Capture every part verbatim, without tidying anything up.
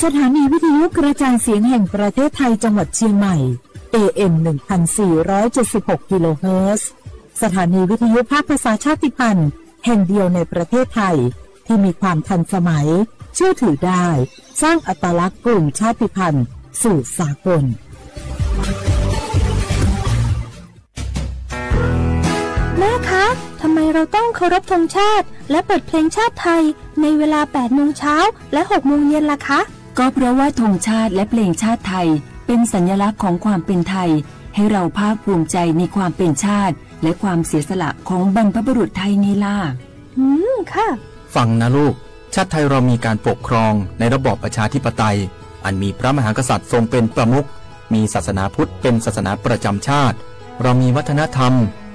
สถานีวิทยุกระจายเสียงแห่งประเทศไทยจังหวัดเชียงใหม่ เอ เอ็ม หนึ่งพันสี่ร้อยเจ็ดสิบหก กิโลเฮิรตซ์ สถานีวิทยุภาคภาษาชาติพันธุ์แห่งเดียวในประเทศไทย ที่มีความทันสมัย เชื่อถือได้ สร้างอัตลักษณ์กลุ่มชาติพันธุ์สู่สากล แม่คะ ทำไมเราต้องเคารพธงชาติ และเปิดเพลงชาติไทย ในเวลา แปดโมงเช้า และ หกโมงเย็นล่ะคะ ก็เพราะว่าธงชาติและเพลงชาติไทย เป็นสัญลักษณ์ของความเป็นไทย ให้เราภาคภูมิใจในความเป็นชาติ และความเสียสละของบรรพบุรุษไทยไงล่ะ อืม ค่ะ ฟังนะลูก ชาติไทยเรามีการปกครองในระบอบประชาธิปไตย อันมีพระมหากษัตริย์ทรงเป็นประมุข มีศาสนาพุทธเป็นศาสนาประจำชาติ เรามีวัฒนธรรม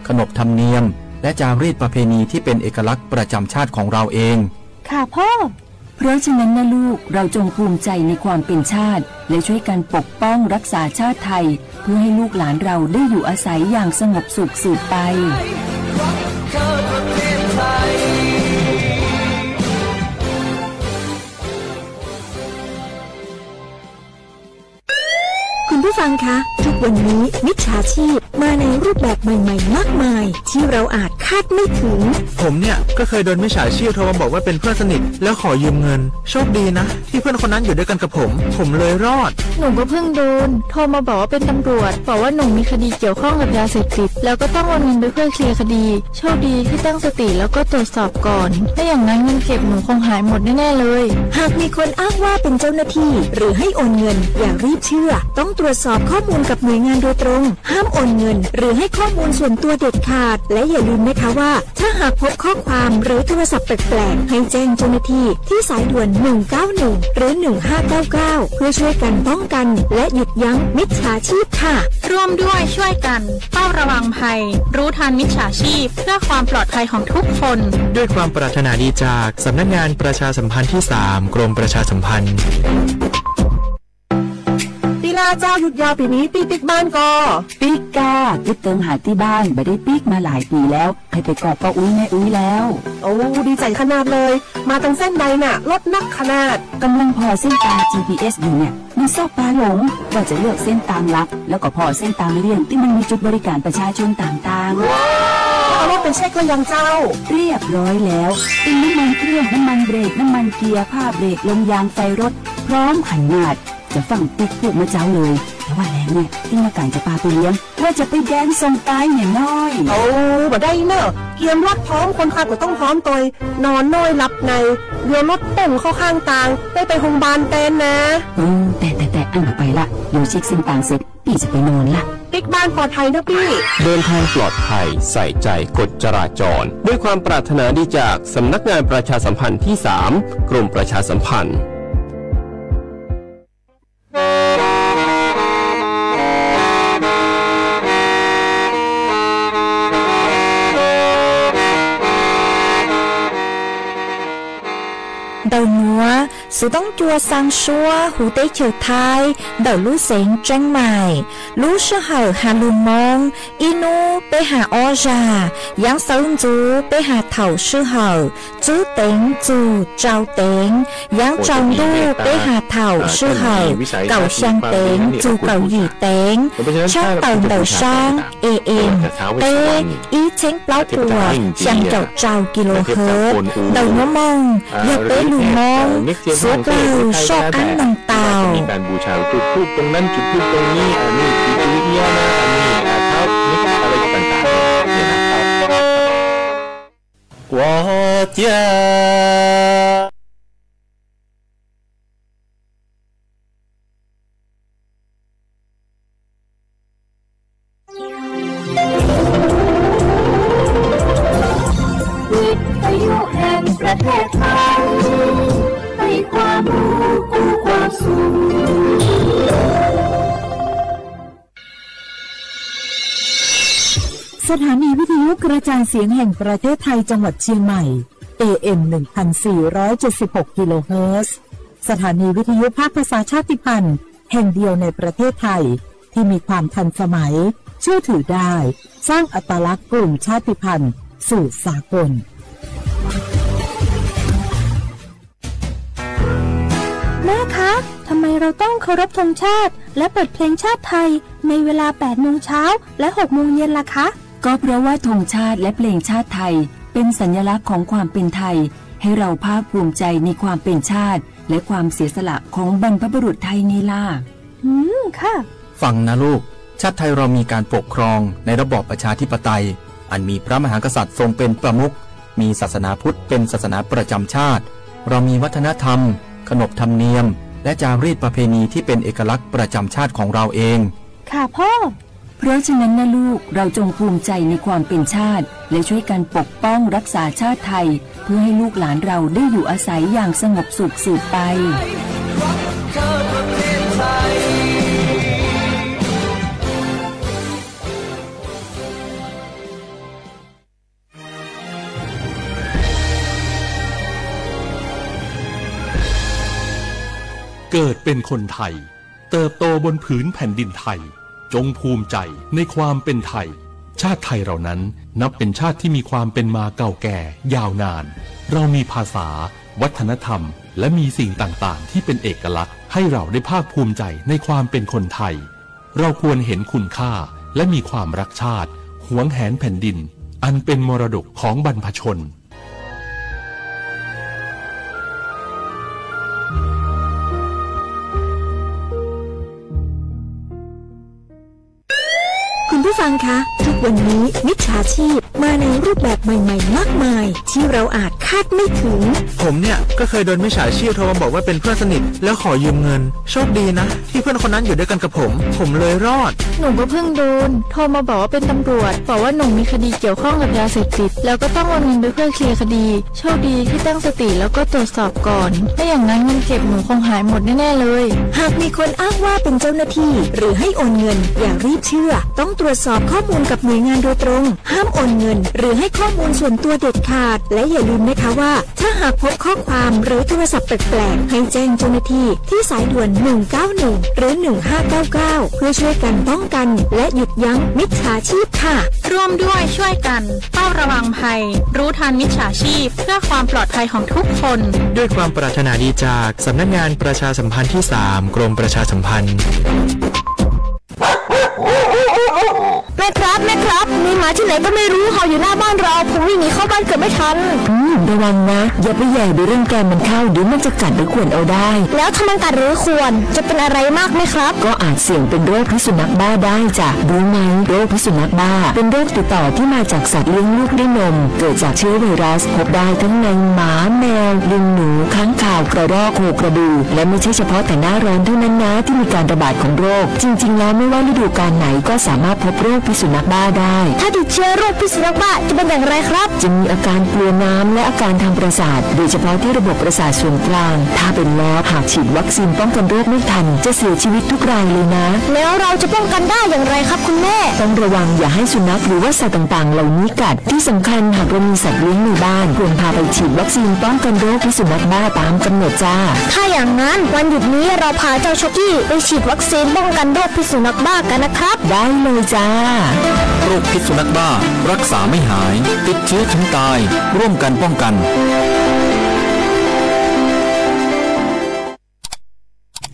ขนบธรรมเนียม และจารีตประเพณีที่เป็นเอกลักษณ์ประจำชาติของเราเอง ค่ะพ่อ เพราะฉะนั้นนะลูก เราจงภูมิใจในความเป็นชาติ และช่วยกันปกป้องรักษาชาติไทย เพื่อให้ลูกหลานเราได้อยู่อาศัยอย่างสงบสุขสืบไป คุณผู้ฟังคะ ทุกวันนี้มิจฉาชีพมาในรูปแบบใหม่ๆ มากมาย ที่เราอาจคาดไม่ถึง ผมเนี่ยก็เคยโดนมิจฉาชีพโทรมาบอกว่าเป็นเพื่อนสนิท แล้วขอยืมเงิน โชคดีนะ ที่เพื่อนคนนั้นอยู่ด้วยกันกับผม ผมเลยรอด หนูก็เพิ่งโดน โทรมาบอกว่าเป็นตำรวจ บอกว่าหนูมีคดีเกี่ยวข้องกับยาเสพติด แล้วก็ต้องโอนเงินไปเพื่อเคลียร์คดี โชคดีที่ตั้งสติแล้วก็ตรวจสอบก่อน ไม่อย่างนั้นเงินเก็บหนูคงหายหมดแน่ๆ เลย หากมีคนอ้างว่าเป็นเจ้าหน้าที่ หรือให้โอนเงิน อย่ารีบเชื่อ ต้องตรวจสอบข้อมูลกับหน่วยงานโดยตรง ห้ามโอนเงิน หรือให้ข้อมูลส่วนตัวเด็ดขาด และอย่าลืมนะคะว่า ถ้าหากพบข้อความหรือโทรศัพท์แปลกๆ ให้แจ้งเจ้าหน้าที่ที่สายด่วน หนึ่งเก้าหนึ่ง หรือ หนึ่งห้าเก้าเก้า เพื่อช่วยกันป้องกัน และหยุดยั้งมิจฉาชีพค่ะ ร่วมด้วยช่วยกันเฝ้าระวังภัย รู้ทันมิจฉาชีพ เพื่อความปลอดภัยของทุกคน ด้วยความปรารถนาดีจากสำนักงานประชาสัมพันธ์ที่สาม กรมประชาสัมพันธ์ ติลาเจ้า หยุดยาวปี๋นี้ปี้ปิ๊กบ้านก่อ ปิ๊กก้า ปิ๊กเติงหาตี้บ้าน บ่ได้ปิ๊กมาหลายปี๋แล้ว ใค่ไปก่อป้ออุ๊ยแม่อุ๊ยแล้ว โอ้ ดีใจ๋ขนาดเลย มาตังเส้นใดน่ะ รถนักขนาด ก่ำลังผ่อเส้นตาง จีพีเอส อยู่เนี่ย มันซอกปาหลง ว่าจะเลือกเส้นตางหลัก แล้วก็ผ่อเส้นตางเลี่ยงตี้มันมีจุดบริการประชาชนต่างๆ เอารถไปเช็คแล้วยังเจ้า เรียบร้อยแล้ว เติมน้ำมันเครื่อง น้ำมันเบรก น้ำมันเกียร์ ผ้าเบรก ลมยาง ไฟรถ พร้อมขนาด จะฟั่งปิ๊กพูดเมื่อเจ๊าเลย แต่ว่าแลงเนี่ย ตี้ว่าก๋านจะปาไปเลี้ยง ว่าจะไปแดนส่งตายแม่น้อย โอ้ บ่ได้เน่อ เกียมรถพร้อม คนขับก็ต้องพร้อมตวย นอนน้อยหลับใน เดี๋ยวรถตกเข้าข้างตาง ได้ไปโฮงบาลแตนนะ เออ แต่ แต่ แต่ อั้นไปละ เดี๋ยวเช็คเส้นตางเสร็จ ปี้จะไปนอนละ ปิ๊กบ้านปลอดภัยนะปี้ เดินทางปลอดภัย ใส่ใจกฎจราจร ด้วยความปรารถนาดีจากสำนักงานประชาสัมพันธ์ที่สาม กรมประชาสัมพันธ์ เต้าหนัว สูต้องจัวซังซัว ฮูเต๊เชิดไท้ เต้าลู่เสียงเจียงใหม่ ลู่ซื่อเหิ่าหาลุงมง อี้นู้ไปหาอ้อจ่า ยังเซิงจูไปหาเถ่าซื่อเหิ่า จื้อเต็ง จูเจ้าเต็ง ยังเจ้าลู่ไปหาเถ่าซื่อเหิ่า เก่าเซียงเต็ง จูเก่าหยี่เต็ง ช้างเต่าเต่าช้าง เอเอ็ม เต๊ อี้เช้งเปล้ากั๋ว เซียงเจ้าเจ้า กิโลเฮิรตซ์ เต้าหนัวมง อย่าไปหลู่มง สัวเปล่า ซอกอั้นนางเต่า มีการบูชาจุดธูปตรงนั้นจุดธูปตรงนี้ อันนี้อิริยานะ อันนี้ อ่า เท้านิกอะไรต่างๆ เนี่ยนะครับ 国家 วิทยุแห่งประเทศไทย ให้ความรู้กู้ความสุข สถานีวิทยุกระจายเสียงแห่งประเทศไทยจังหวัดเชียงใหม่ เอเอ็ม หนึ่งพันสี่ร้อยเจ็ดสิบหก กิโลเฮิรตซ์ สถานีวิทยุภาคภาษาชาติพันธุ์แห่งเดียวในประเทศไทย ที่มีความทันสมัย เชื่อถือได้ สร้างอัตลักษณ์กลุ่มชาติพันธุ์สู่สากล แม่คะ ทำไมเราต้องเคารพธงชาติและเปิดเพลงชาติไทยในเวลาแปดโมงเช้าและหกโมงเย็นล่ะคะ ก็เพราะว่าธงชาติและเพลงชาติไทยเป็นสัญลักษณ์ของความเป็นไทย ให้เราภาคภูมิใจในความเป็นชาติ และความเสียสละของบรรพบุรุษไทยไงล่ะ อืม ค่ะ ฟังนะลูก ชาติไทยเรามีการปกครองในระบอบประชาธิปไตย อันมีพระมหากษัตริย์ทรงเป็นประมุข มีศาสนาพุทธเป็นศาสนาประจำชาติ เรามีวัฒนธรรม ขนบธรรมเนียม และจารีตประเพณีที่เป็นเอกลักษณ์ประจำชาติของเราเอง ค่ะพ่อ เพราะฉะนั้นนะลูก เราจงภูมิใจในความเป็นชาติ และช่วยกันปกป้องรักษาชาติไทย เพื่อให้ลูกหลานเราได้อยู่อาศัยอย่างสงบสุขสืบไป เกิดเป็นคนไทย เติบโตบนผืนแผ่นดินไทย จงภูมิใจในความเป็นไทย ชาติไทยเรานั้นนับเป็นชาติที่มีความเป็นมาเก่าแก่ยาวนาน เรามีภาษา วัฒนธรรม และมีสิ่งต่างๆ ที่เป็นเอกลักษณ์ ให้เราได้ภาคภูมิใจในความเป็นคนไทย เราควรเห็นคุณค่า และมีความรักชาติ หวงแหนแผ่นดิน อันเป็นมรดกของบรรพชน คุณผู้ฟังคะ ทุกวันนี้มิจฉาชีพมาในรูปแบบใหม่ๆ มากมาย ที่เราอาจคาดไม่ถึง ผมเนี่ยก็เคยโดนมิจฉาชีพโทรมาบอกว่าเป็นเพื่อนสนิท แล้วขอยืมเงิน โชคดีนะ ที่เพื่อนคนนั้นอยู่ด้วยกันกับผม ผมเลยรอด หนูก็เพิ่งโดน โทรมาบอกว่าเป็นตำรวจ บอกว่าหนูมีคดีเกี่ยวข้องกับยาเสพติด แล้วก็ต้องโอนเงินไปเพื่อเคลียร์คดี โชคดีที่ตั้งสติแล้วก็ตรวจสอบก่อน ไม่อย่างนั้นเงินเก็บหนูคงหายหมดแน่ๆ เลย หากมีคนอ้างว่าเป็นเจ้าหน้าที่ หรือให้โอนเงิน อย่ารีบเชื่อ ต้องตรวจสอบข้อมูลกับหน่วยงานโดยตรง ห้ามโอนเงิน หรือให้ข้อมูลส่วนตัวเด็ดขาด และอย่าลืมนะคะว่า ถ้าหากพบข้อความหรือโทรศัพท์แปลกๆ ให้แจ้งเจ้าหน้าที่ที่สายด่วน หนึ่งเก้าหนึ่ง หรือ หนึ่งห้าเก้าเก้า เพื่อช่วยกันป้องกัน และหยุดยั้งมิจฉาชีพค่ะ ร่วมด้วยช่วยกันเฝ้าระวังภัย รู้ทันมิจฉาชีพ เพื่อความปลอดภัยของทุกคน ด้วยความปรารถนาดีจากสำนักงานประชาสัมพันธ์ที่สาม กรมประชาสัมพันธ์ แม่ครับ แม่ครับ มีหมาที่ไหนก็ไม่รู้เห่าอยู่หน้าบ้านเรา ผมวิ่งหนีเข้าบ้านเกือบไม่ทัน อืม ระวังนะ อย่าไปแหย่หรือรังแกมันเข้า เดี๋ยวมันจะกัดหรือข่วนเอาได้ แล้วถ้ามันกัดหรือข่วน จะเป็นอะไรมากไหมครับ ก็อาจเสี่ยงเป็นโรคพิษสุนัขบ้าได้จ้ะ รู้ไหม โรคพิษสุนัขบ้า เป็นโรคติดต่อที่มาจากสัตว์เลี้ยงลูกด้วยนม เกิดจากเชื้อไวรัส พบได้ทั้งในหมา แมว ลิงหนู ค้างคาว กระรอก โคกระบือ และไม่ใช่เฉพาะแต่หน้าร้อนเท่านั้นนะ ที่มีการระบาดของโรค จริงๆ แล้วไม่ว่าฤดูกาลไหนก็สามารถพบโรคพิษสุนัขบ้าได้ ถ้าติดเชื้อโรคพิษสุนัขบ้าจะเป็นอย่างไรครับ จะมีอาการกลัวน้ำและอาการทางประสาท โดยเฉพาะที่ระบบประสาทส่วนกลาง ถ้าเป็นแล้วหากฉีดวัคซีนป้องกันโรคไม่ทัน จะเสียชีวิตทุกรายเลยนะ แล้วเราจะป้องกันได้อย่างไรครับคุณแม่ ต้องระวังอย่าให้สุนัขหรือว่าสัตว์ต่างๆ เหล่านี้กัด ที่สำคัญหากเรามีสัตว์เลี้ยงในบ้าน ควรพาไปฉีดวัคซีนป้องกันโรคพิษสุนัขบ้าตามกำหนดจ้า ถ้าอย่างนั้นวันหยุดนี้เราพาเจ้าช็อกกี้ไปฉีดวัคซีนป้องกันโรคพิษสุนัขบ้ากันนะครับ ได้เลยจ้า โรคพิษสุนัขบ้า รักษาไม่หาย ติดเชื้อถึงตาย ร่วมกันป้องกัน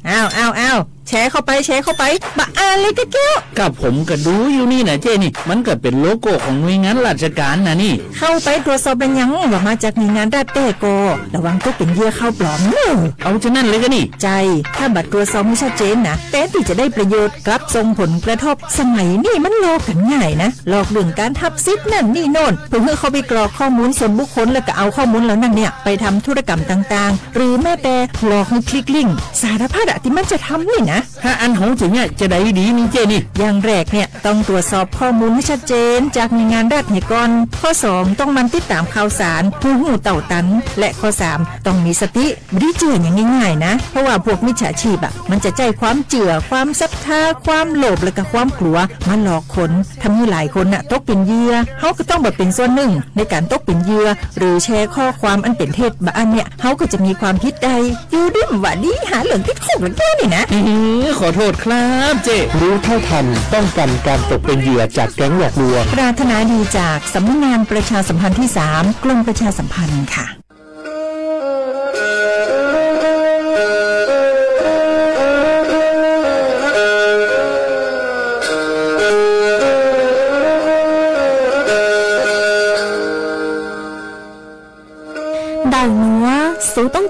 อ้าว อ้าว อ้าว แชร์เข้าไป แชร์เข้าไป บ่อ่านเลยกะเกี้ยว กับผมก็ดูอยู่นี่นะเจ้นี่ มันก็เป็นโลโก้ของหน่วยงานราชการนะนี่ เข้าไปตรวจสอบแม่นยังว่ามาจากหน่วยงานรัฐแต๊ก่อ ระวังตกเป็นเหยื่อข่าวปลอมเน้อ เอาจะนั้นเลยกะนี่ ใจ้ ถ้าบ่ตรวจสอบหื้อชัดเจนนะ แทนตี้จะได้ประโยชน์ กลับส่งผลกระทบ สมัยนี้มันหลอกกั๋นง่ายนะ หลอกเรื่องก๋านฮับสิทธิ์นั่นนี่โน่น เพื่อหื้อเข้าไปกรอกข้อมูลส่วนบุคคล แล้วก็เอาข้อมูลเหล่านั้นเนี่ยไปทำธุรกรรมต่างๆ หรือแม้แต่หลอกหื้อคลิกลิงก์ สารพัดอะตี้มันจะทำนี่นะ ถ้าอั้นเฮาจะเยียะจะใดดีนี่เจ้นี่ อย่างแรกเนี่ยต้องตรวจสอบข้อมูลหื้อชัดเจนจากหน่วยงานรัฐเหียก่อน ข้อสองต้องหมั่นติดต๋ามข่าวสาร หื้อฮู้เต้าตัน และข้อสามต้องมีสติ บ่ดีเจื้ออย่างง่ายๆ นะ เพราะว่าพวกมิจฉาชีพอะ มันจะใจ๊ความเจื้อ ความศรัทธา ความโลภ และก็ความกลัว มาหลอกคน ทำหื้อหลายคนน่ะตกเป็นเหยื่อ เฮาก็ต้องบ่เป็นส่วนนึ่งในก๋านตกเป็นเหยื่อ หรือแชร์ข้อความอันเป็นเท็จ บ่อั้นเนี่ย เฮาก็จะมีความผิดได้ อยู่ดีบ่ดี หาเรื่องติดคุกแล้วแกนี่นะ อื้อหือ ขอโทษครับเจ้ รู้เท่าทัน ป้องกันการตกเป็นเหยื่อจากแก๊งหลอกลวง ปรารถนาดีจากสำนักงานประชาสัมพันธ์ที่สาม กรมประชาสัมพันธ์ค่ะ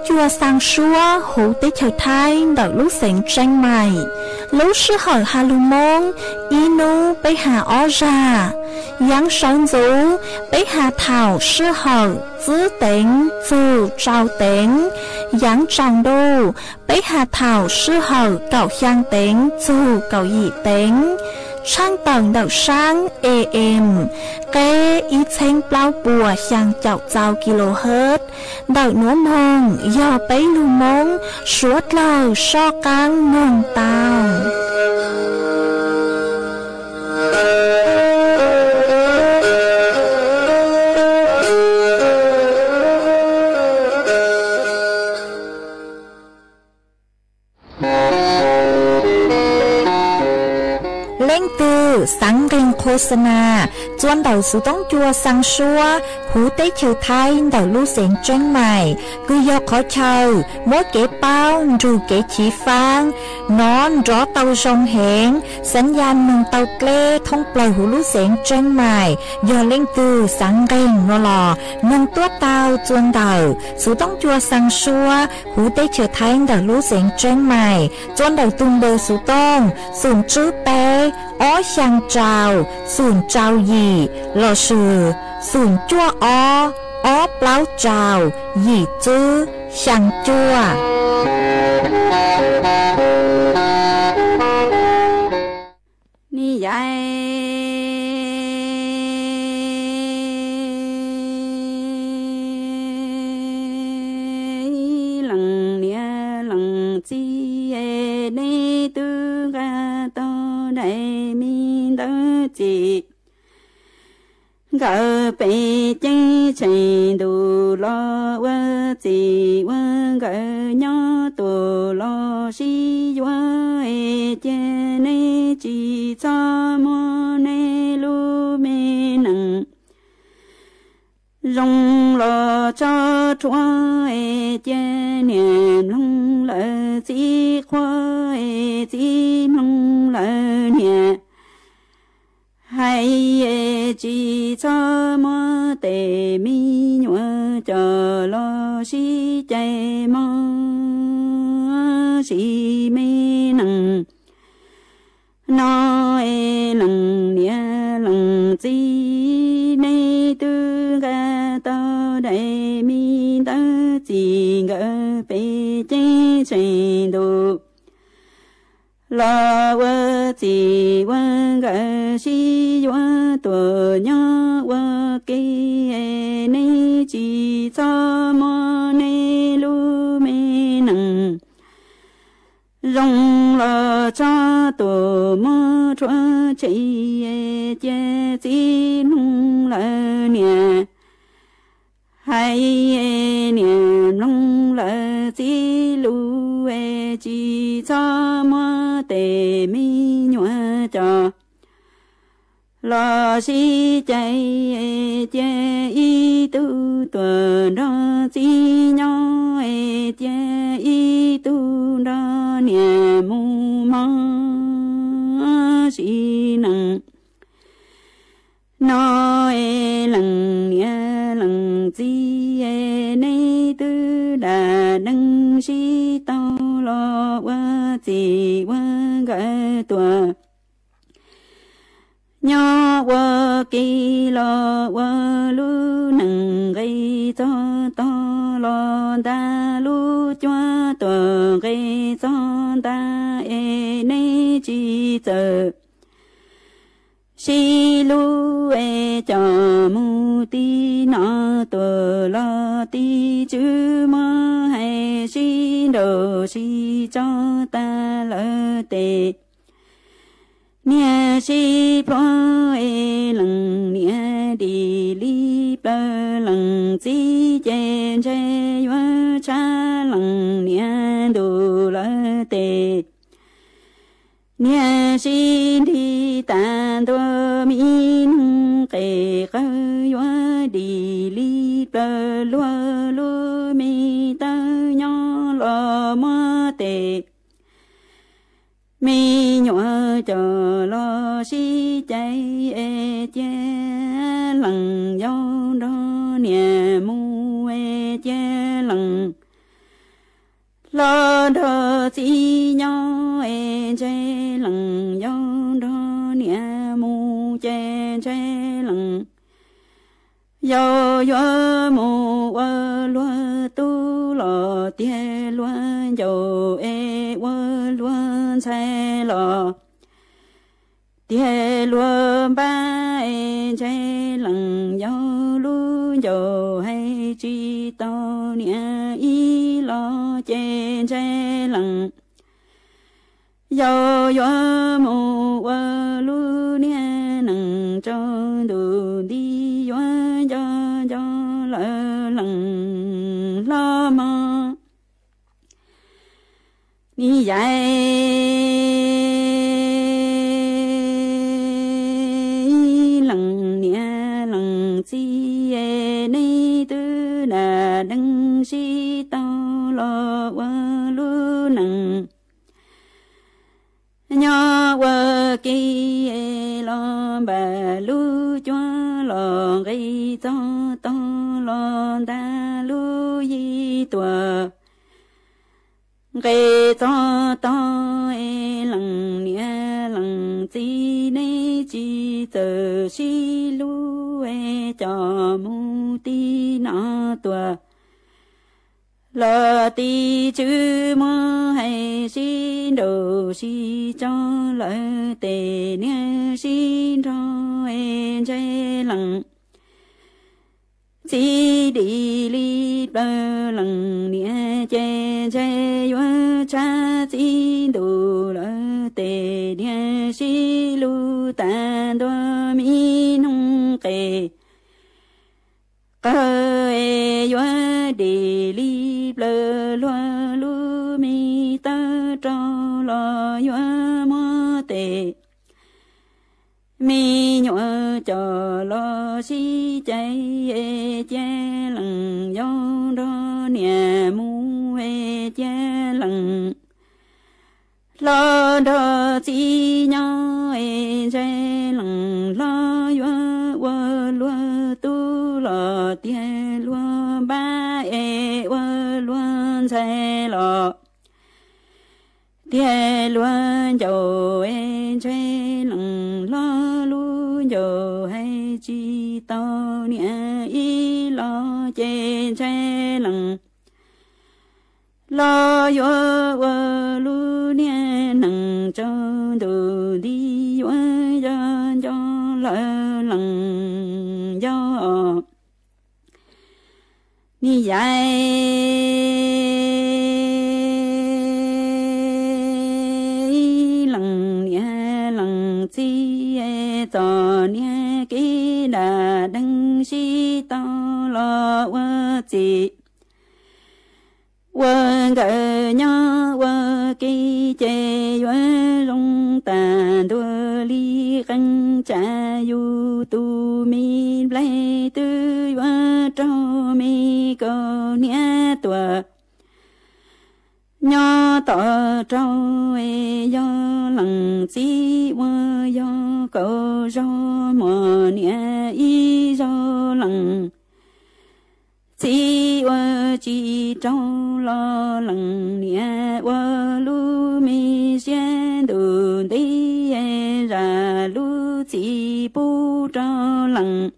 Cua Xang Suab huv teb chaws Thaib ntawm lub xeev Tsheeb Maim. Lub sij hawm ha lu moob, ib nub peb ha ob zag. Yav sawv ntxuv peb ha thaum sij hawm tsib teev txug rau teev. Yav tsaus ntuj peb ha thaum sij hawm kaum xyaa teev txug kaum yim teev. Tshaaj tawm ntawm saab A M, qeb ib txheeb plaub puas xyaa caum txau kilohertz. Ntawm nuav moog yog peb lug Moob suav dlawg soj qaab moog tau. Leej twg xaav nqeeg khos sa na txua ntawm xuv toob cua Xang Suab huv teb chaws Thaib ntawm lub xeev Tsheeb Maim, kws yog qhov chaw muab kev paub nrug kev chiv faab, nov nrov tau zoo heev, xav ya noog tau dleb thoob plawg huv lub xeev Tsheeb Maim, yog leej twg xaav nqeeg no los noog tuab tau txua ntawm xuv toob cua Xang Suab huv teb chaws Thaib ntawm lub xeev Tsheeb Maim, txua ntawm tug npawb xuv toob xoom tswb peb ob xyaa rau xoom rau yim lossis xoom cuaj ob ob plaub rau yim tswb xyaa cuaj. Ni yaiv lees niam lees txiv, neb tub nqa tau daim me ntawv txim. Nkawd peb ceeb tsheem ntuj los ua txim ua nkawd nyob tuaj los sib yuav es cia neb tsis txhob muab neb lub me neej zoo los tso rhuav es cia niam mloog lawv txiv qhuab es txiv mloog lawv niam hais es tsis txhob muab tes me nyuam coj los sib cais mog, sib me neej no es lees niam lees txiv, neb tub nqa tau daim me ntawv txim, nkawd peb ceeb tsheem ntuj los ua txim ua nkawd sib yuav tuaj nyob ua ke, neb tsis txhob muab neb lub me neej zoo los tso tuaj muab rhuav tshem, cia txiv mloog lawv niam hais, niam mloog lawv txiv lus, tsis txhob muab tes me nyuam coj los sib cais, cia ib tug tuaj nrog txiv nyob, cia ib tug nrog niam mus mog, sib neej no es lees niam lees txiv, neb tub dam neeg sib tau los ua txim ua nkawd tuaj nyob ua ke los ua lub neej nqis txog tog los nta lub cuab tuaj nqis txog nta es neb tsis txawj sib hlub es coj mus tib no tuaj los tib tswv muab hais sib nraus sib tso tas lawv tes niam sib plhuav es lees niam dim li plaws, lees txiv ces ntshe yuav tshab lees niam ntuj lawv tes niam sib nrig tas ntua mi neeg qes qawv yuav dim li plaws, luag lub me tawb nyob los muab tes me nyuam coj los sib cais es cia lees yau nrog niam mus es cia lees Los nrog txiv nyob es ntshai lees, yau nrog niam mus ces ntshai lees. Yau yuav mus ua luag tub los tiag luag ncaus es ua luag ntxhais los tiag luag npab es ntshai lees. Yau lub ncaus hais tsis tau niam ib los ces ntshai lees. Yau yuav mus ua lub niag nees tsaus ntuj nti yuav nco nco lawv lees los mog. Ni yaiv lees niam lees txiv, neb twb nra deev sib tau los ua lub nees. Nyob ua ke los npaj lub cuab los nqis txog tog los nta lub yig tuam. Nqis txog tog es lees niam lees txiv, neb tsis txawj sib hlub es coj mus ti no tuaj. Los tim tswv muab hais sib nraus sib tso, lawv tej niag sib nrog es ntshai lees. Txiv dim li plaws lees niam ces ntshai yuav tshav txiv ntuj, lawv tej niag sib hlub tas ntua mi noog qes. Qawg es yuav dim li plaws luag lub me tawb rau los yuav muab tej me nyuam coj los sib cais es cia lees. Yau nrog niam mus es cia lees. Hlob nrog txiv nyob es ntshai lees, hlob yuav ua luag tub los tiag luag npab es ua luag ntxhais los tiag luag ncaus es ntshai lees. Hlob lub ncaus hais tsis tau niam ib los ces ntshai lees. Los yuav ua lub niag nees tsaus ntuj nti yuav nco nco lawv lees yau. Ni yaiv lees niam lees txiv, txom nyem kev nra deev sib tau los ua txij ua nkawm nyob ua ke ces yuav zoo tas ntua li qee tsa. Yus tus me nplaig twb yuav raug me kaus hniav tuaj nyob tom raug es yog lees txiv ua yog kaus zaug, mos niam ib zaug lees txiv ua tsis raug los lees niam ua lub me siab ntuj nti zam lub txim pub rau lees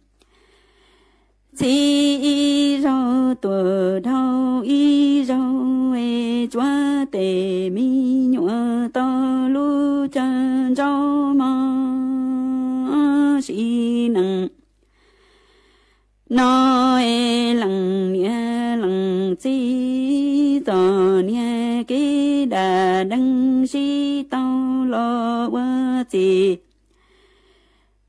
txiv ib zaug tuaj dhau ib zaug es tsuav tej me nyuam tau lub caij ntsauv mos sim neej. No es lees niam lees txiv, txom nyem kev nra deev sib tau los ua txij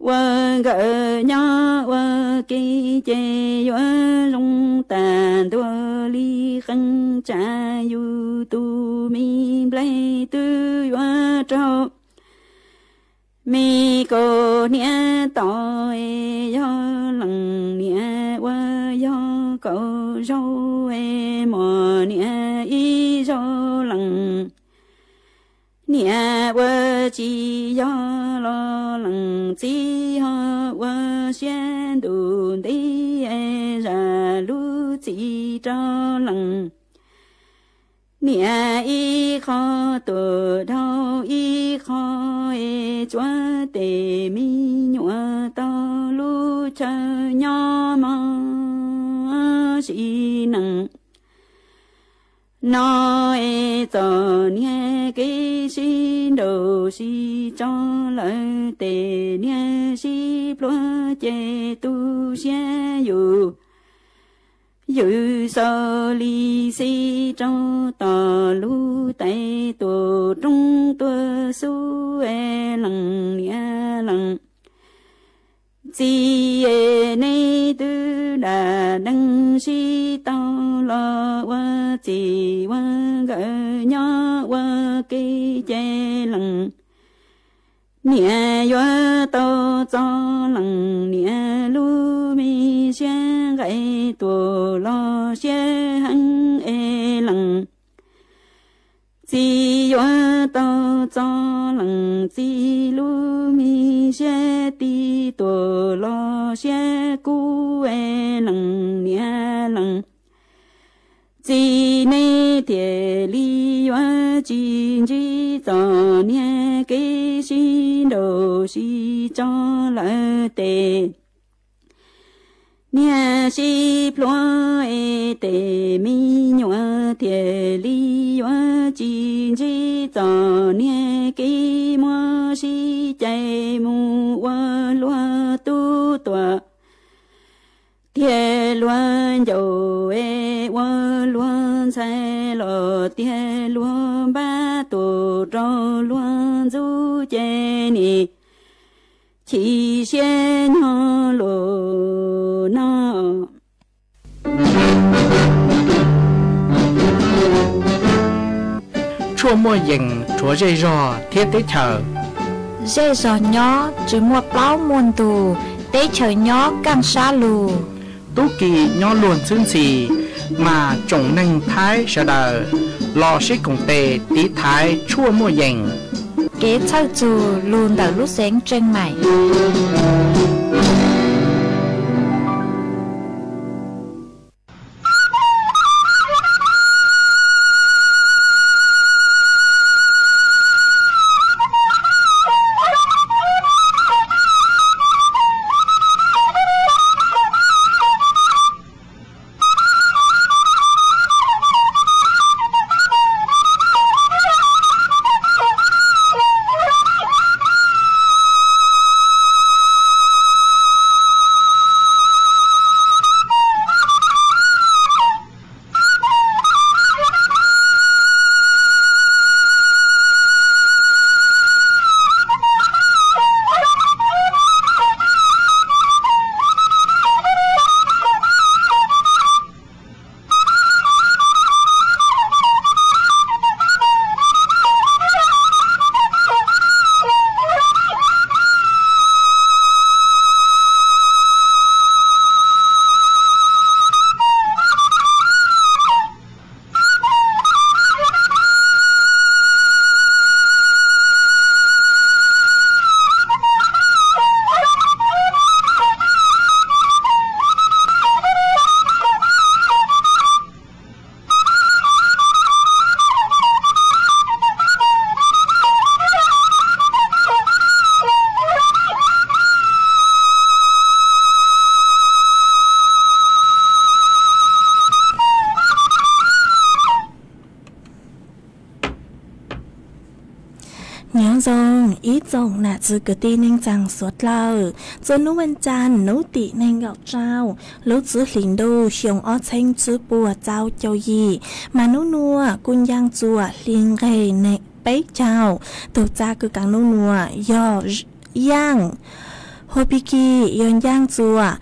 ua nkawm nyob ua ke ces yuav zoo tas ntua li qee tsa. Yus tus me nplaig twb yuav raug me kaus hniav tom es yog lees niam ua yog kaus zaug es mos niam ib zaug lees niam ua tsis yog los lees txiv ho ua siab ntuj nti zam lub txim rau lees Niam ib qho tuam dhau ib qho, es tsuav tes me nyuam tau lub chaw nyob mog sib nees. No es txom nyem kev sib nraus sib tso lawm tes niam sib pluag ces tu siab yus. Yus xaus li xib rau tom lub tais tuam roob tuaj xub es lees niam lees txiv es neb twb dam dees sib tau los ua txij ua nkawm nyob ua ke ces lees niam yuav tau txo lees niam lub me siab nqaij tuam los siab heev es lees txiv yuav tau txo lees txiv lub me siab tij tuam los siab kub es lees niam lees txiv neb thiaj li yuav tsis ntsib txom nyem kev sib nraus sib tso lawm tes niam sib pluag es tes me nyuam thiaj li yuav tsis ntsib txom nyem kev muab sib cais mus ua luag tub tuam tiag luag ncaus es ua luag ntxhais los tiag luag npab tuam rau luag ntxub ces nim chim siab nyob luag no. Tshuaj muaj yees rhuav zej zog thiab teb chaws. Zej zog nyob tsis muaj plaub muaj ntug, teb chaws nyob kaj sab lug. Tub ki nyob luag ntxhwb ntxhi, mas tsoom neeg Thaib sawv daws los sib koom tes tiv thaiv tshuaj muaj yees. Kev txhawj txug lug ntawm lub xeev Tseej Maim. Nyob zoo ib tsoom nam txwv kwv tij neej tsaa suav dlawg. Txuas hnub vas cas hnub tim neeg nkaum rau, lub txwv hlis ntuj xyoo ob txheeb tsib puas txau caug yim, mas nub nua kuj ncaaj txuas hli nqeg neeg peb caug. Tug tsa kws kaang nub nua yog yaaj, hua pig kig yog ncaaj txuas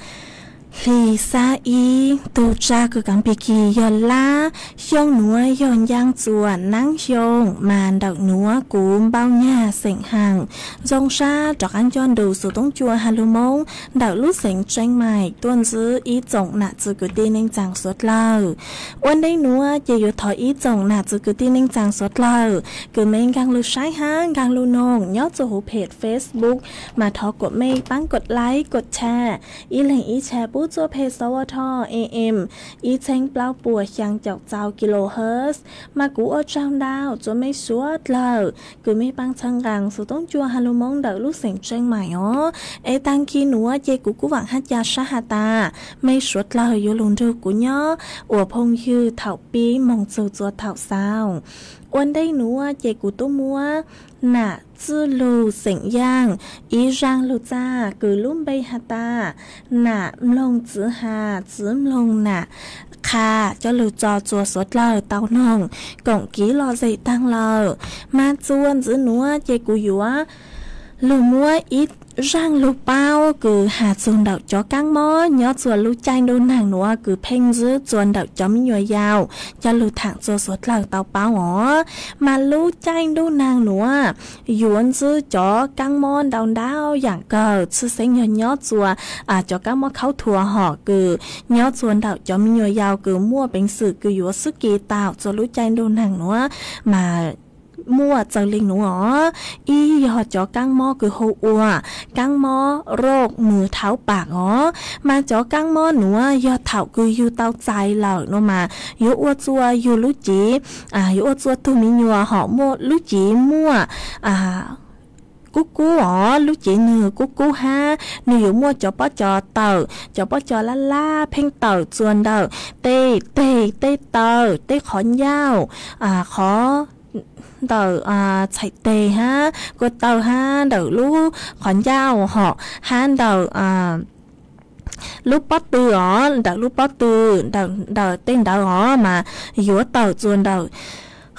hli xab ib. Tug tsa kws kaang pig kig yog lab, xyoo nuav yog ncaaj txuas naab xyoo, mas ntawm nuav kuv Npauj Nyag xeem Haaj zoo sab rov qaab nco ntug xuv toob cua ha lug Moob ntawm lub xeev Tseeb Maim tuaj ntxiv ib tsoom nam txwv kwv tij neej tsaa suav dlawg. Ua ntej nuav ces yuav thov ib tsoom nam txwv kwv tij neej tsaa suav dlawg kws mej nkaag lug saib hab nkaag lug noog nyob txuj huv page Facebook, mas thov kuas mej paab kod like kod share, ib leeg ib share pub จ้วเพจ สวท เอเอ็ม อีกเจ๊งเปล้าปัวเชียงเจ้าเจ้ากิโลเฮิรตซ์ มากูอ้อเจ้าดาว จ้วเมฆสวดเล่า กือเมฆปางเชิงกัง สูตงจ้วฮาลูมงเดอะลูกเสียงเชียงใหม่ อ๋อ เอตังคีหนัว เจกูกู้หวังฮัดยาชะฮาตา เมฆสวดเล่า อยู่ลุงดูกูเนาะ อัวพงยือเถ่าปี มงจูจัวเถ่าซาว อ้วนได้หนัว เจกูตู้มัว หนา จื้อลูเสียงย่าง อีร่างลูจ้า กือลุ่มใบฮาตา หนา มลงจื้อหา จื้อมลงหนา คา จอลูจอจัวสวดเล่า เตานง ก่องกีรอเจตังเล่า มาจวนจื้อหนัว เจกูหยัว ลูมัว อีร่างลูเป้า กือหาจวนเดาจ๋อก้างม้อ เนาะจัวลูกใจ้ดูหนังหนัว กือเพ่งจื้อจวนเดาจ๋อมิโยยาว จอลูถางจัวสวดเล่า เตาเป้า อ๋อ มาลูกใจ้ดูหนังหนัว หยวนจื้อจ๋อก้างม้อดาวดาวอย่างเก่า จื้อเซ้งยอดยอดจัว อ่า จ๋อก้างม้อเข้าถั่วห่อ กือ ยอดจัวเดาจ๋อมิโยยาว กือมั่วเป๋งสื่อ กือหยัวซื้อกีเต่า จัวลูกใจ้ดูหนังหนัว มามั่วเจอลิงหนัว อ๋อ อียอดจ๋อก้างม้อ กือโฮอัว ก้างม้อโรคมือเท้าปาก อ๋อ มาจ๋อก้างม้อหนัว ยอดเถ่า กืออยู่เตาใจ๋เหล่าเนาะ มา หยัวอัวจัว อยู่ลูกจี๋ อ่า หยัวอัวจัวตูมีหยัวห่อมั่ว ลูกจี๋มั่ว อ่า กู้กู้ อ๋อ ลูกจี๋เนอกู้กู้ฮะ เนอหยัวมั่วจ๋อป้อจ๋อเต่า จ๋อป้อจ๋อล้าล้า เพ่งเต่าจวนเดา เต้ เต้ เต้เต่า เต้ขอนยาว อ่า ขอเต่า อ่า ใส่เต้ฮะ กัวเต่าฮะ เดาลูกขอนยาวห่อ ฮะ เดา อ่า ลูกป๊อตตือ อ๋อ เดาลูกป๊อตตือ เดา เดาเต้นเดา อ๋อ มา หยัวเต่าจวนเดา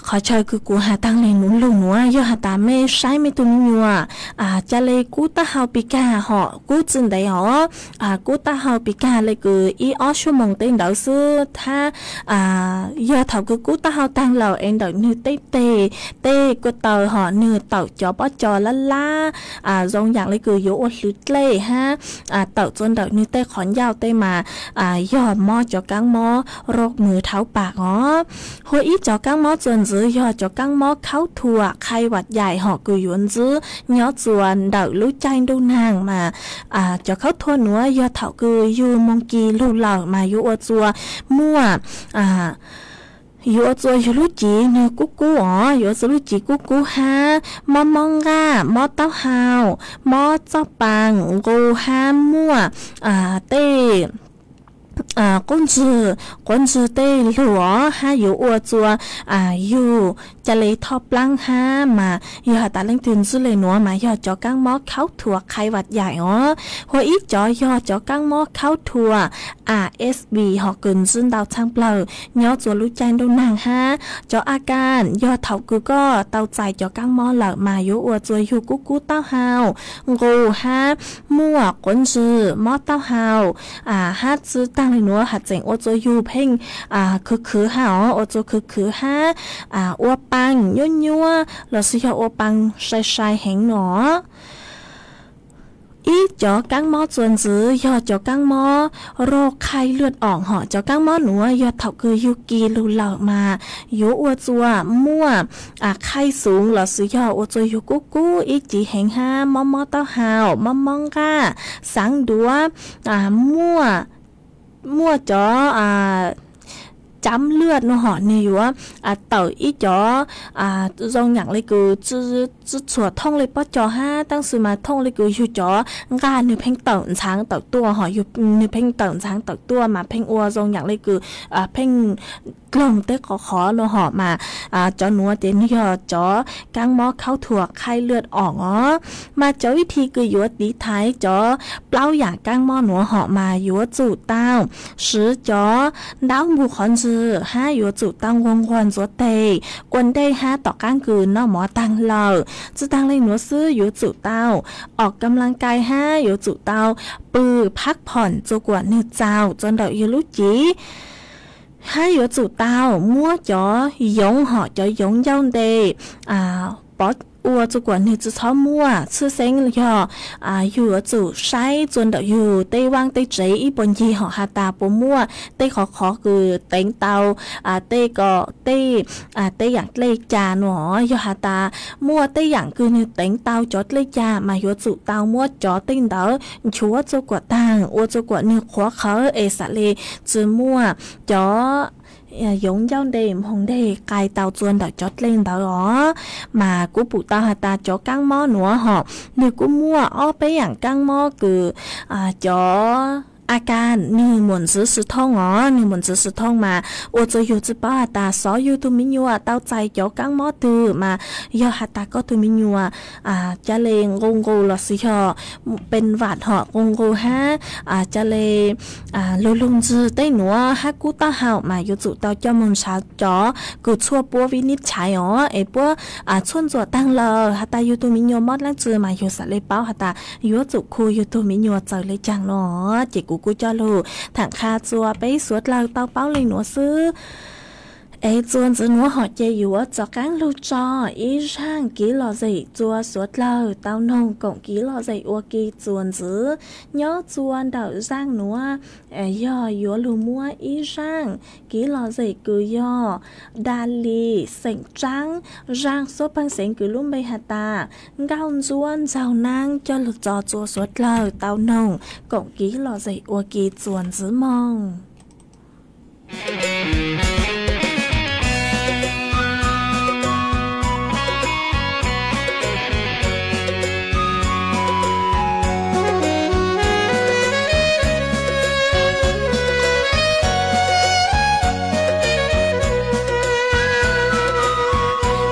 ขอเชิญ กือกูหาตังแหล่งหนุนลุงหนัว ยอดหาตาเมฆใช้เมฆตูมีหยัว อ่า จะเลยกู้ตาเฮาปีกาห่อ กู้จึงได้ อ๋อ อ่า กู้ตาเฮาปีกาเลย กืออีอ้อชั่วโมงเต้นเดาซื่อ ถ้า อ่า ยอดเถ่า กือกู้ตาเฮาตังเหล่าเองเดา เนอเต้เต้ เต้กัวเต่าห่อ เนอเต่าจ๋อป้อจ๋อล้าล้า อ่า ทรงอย่างเลย กือหยัวอัวหือเต้ฮะ อ่า เต่าจวนเดา เนอเต้ขอนยาวเต้มา อ่า ยอดม้อจ๋อก้างม้อ โรคมือเท้าปาก อ๋อ หัวอี้จ๋อก้างม้อจวนจื้อ ยอดจ๋อก้างม้อเข้าถั่ว ไข้หวัดใหญ่ห่อ กือหยวนจื้อ เนาะจวนเดาลูกใจ้ดูหนังมา อ่า จ๋อเข้าถั่วหนัว ยอดเถ่า กืออยู่มงกีลูเหล่า มาหยัวอัวจัวมั่ว อ่า หยัวอัวจัวอยู่ลูกจี๋เนอกู้กู้ อ๋อ หยัวอัวจัวลูกจี๋กู้กู้ฮะ ม้อม้องก้า ม้อเต้าฮาว ม้อเจ้าปัง กูฮะมั่ว อ่า เต้ อ่า ก้นจือ ก้นจือเต้หลัว ฮะ หยัวอัวจัว อ่า อยู่จะเลยทอปลั้งฮะ มา ยอดหาตาเล่งตื่นจื้อเลยหนัว มายอดจ๋อก้างม้อเข้าถั่ว ไข้หวัดใหญ่ อ๋อ หัวอี้จ๋อ ยอดจ๋อก้างม้อเข้าถั่ว อาร์เอสบี ห่อ กืนจื้นเดาช่างเปล่า เนาะจวนลูกใจ้ดูหนังฮะ จ๋ออาการ ยอดเถ่า กือก็เตาใจ๋จ๋อก้างม้อเหล่า มาหยัวอัวจัวอยู่กู้กู้เต้าฮาว กูฮะ มั่ว ก้นจือ ม้อเต้าฮาว อ่า ฮะ จื้อตังเลยหนัว หาเจ๋งอัวจัวอยู่เพ่ง อ่า คือคือฮะ อ๋อ อัวจัวคือคือฮะ อ่า อัวปังยัวยัว หลอดซื้อยอดอัวปังชายชายแหงหนอ อี้จ๋อก้างม้อจวนจื้อ ยอดจ๋อก้างม้อ โรคไข้เลือดออกห่อ จ๋อก้างม้อหนัว ยอดเถ่า กืออยู่กีลูเหล่า มาหยัวอัวจัวมั่ว อ่า ไข้สูง หลอดซื้อยอดอัวจัวอยู่กู้กู้ อี้จี๋แหงฮะ ม้อม้อเต้าฮาว ม้อม้องก้า สังดัว อ่า มั่ว มั่วจ๋อ อ่า จ้ำเลือดเนาะห่อ เนอหยัว อ่า เต่าอี้จ๋อ อ่า ทรงอย่างเลย กือจื้อ จื้อฉัวท่องเลยป้อจ๋อฮะ ตั้งซื่อมาท่องเลย กืออยู่จ๋อ ก้า เนอเพ่งเต่าช้างเต่าตั้วห่อ อยู่ เนอเพ่งเต่าช้างเต่าตั้ว มาเพ่งอัว ทรงอย่างเลย กือ อ่า เพ่ง กล่องเต๊กขอขอเนาะห่อ มา อ่า จ๋อหนัวเตียนยอดจ๋อก้างม้อเข้าถั่ว ไข้เลือดออก อ๋อ มาจ๋อวิธี กือหยัวตี๋ไถจ๋อเปล้าอย่างก้างม้อหนัวห่อ มาหยัวจู๋เต้า สือจ๋อ ด้าวหมู่ขอนจื้อ ฮะ หยัวจู๋เต้างงวนจัวเตย กวนได้ฮะ ต่อก้างกืนเนาะ หมอตังเหล่า จื้อตังเล่งหนัวซื่อ หยัวจู๋เต้า ออกกำลังกายฮะ หยัวจู๋เต้า ปือพักผ่อน จัวกั๋วเนื้อเจ้า จนเดาะอยู่ลู่จี๋ ฮะ หยัวจู๋เต้า มั่วจ๋อหยงห่อ จ๋อหยงเย้าเด อ่า ปอ ua จนกว่านึ่งจะชอบมั่ว ซื่อเซ้ง ยอ อ่า อยู่ จุใช้ จนเดาอยู่ เต้ว่าง เต้เจ๊ อี้ ปนยี หอ หาตา ปัวมั่ว เต้ขอ ขอ คือ เต็งเตา อ่า เต้ก็ เต้ อ่า เต้อย่าง เต้จา หนอ ยอ หาตา มั่ว เต้อย่าง คือนึ่ง เต็งเตา จ๋อ เต้จา มา อยู่ จุเตา มั่ว จ๋อ เต้เดา ชัว จนกว่าตัง ua จนกว่านึ่ง ขัว เขอ เอ สะเล จือมั่ว จ๋อ เอ่อ หยงเย้าเด หมงเด กายเตา จวนเดา จ๋อ เต้เดา อ๋อ มา กูปู่เตา หาตา จ๋อ ก้างหม้อ หนอ หอ นึ่ง กูมั่ว อ้อ เป๊ะอย่าง ก้างหม้อ คือ อ่า จ๋อ อาการ นึ่ง หมวนจื้อ จื้อท่อง อ๋อ นึ่ง หมวนจื้อ จื้อท่อง มา ua จนอยู่ จื้อเป้า หาตา ซ้อ อยู่ ถูกมียัว เตาใจ๋ จ๋อ ก้างหม้อ ตื่อ มา ยอ หาตา ก็ ถูกมียัว อ่า จะเลง งงๆ ลอสิ หอ เป๋นหวัด หอ งงๆ ฮะ อ่า จะเล อ่า ลุงๆ จื้อ เต้หนอ ฮักกู้เต้าเห่า มา อยู่ จุเตา เจ้าหมงสาว จ๋อ คือ ชั่ว ปัว วินิจฉัย อ๋อ เอ ปัว อ่า ชวนจั่วตัง เลอ หาตา อยู่ ถูกมียัว มอด ล้างจื้อ มา อยู่ สะเล เป้า หาตา อยู่ จุ คู อยู่ ถูกมียัว เจ๋อ เลยจัง หนอ เจ๋ง กูกู้จ้อลูก ถังคา จั่ว เป๊ะ สัวเตา เตา เป้า เลย หนอ ซื่อ เอ จวนจื้อ หนอ หอ เจ๋ง อยู่ จ๋อ ก้างลูก จ๋อ อี้ ร่าง กี ลอ เจ๋ง จั่ว สัวเตา เตาหนง ก๋อง กี ลอ เจ๋ง อัว กี จวนจื้อ ยอ จวนเดา ร่าง หนอ เอ ยอ อยู่ ลูกมั่ว อี้ ร่าง กี ลอ เจ๋ง คือ ยอ ดาลี เสงจัง ร่าง ซัว เปิงเสียง คือ ลุ่มเบ หาตา เก้า จวน เจ้านั่ง จ้อลูก จ๋อ จั่ว สัวเตา เตาหนง ก๋อง กี ลอ เจ๋ง อัว กี จวนจื้อ มอง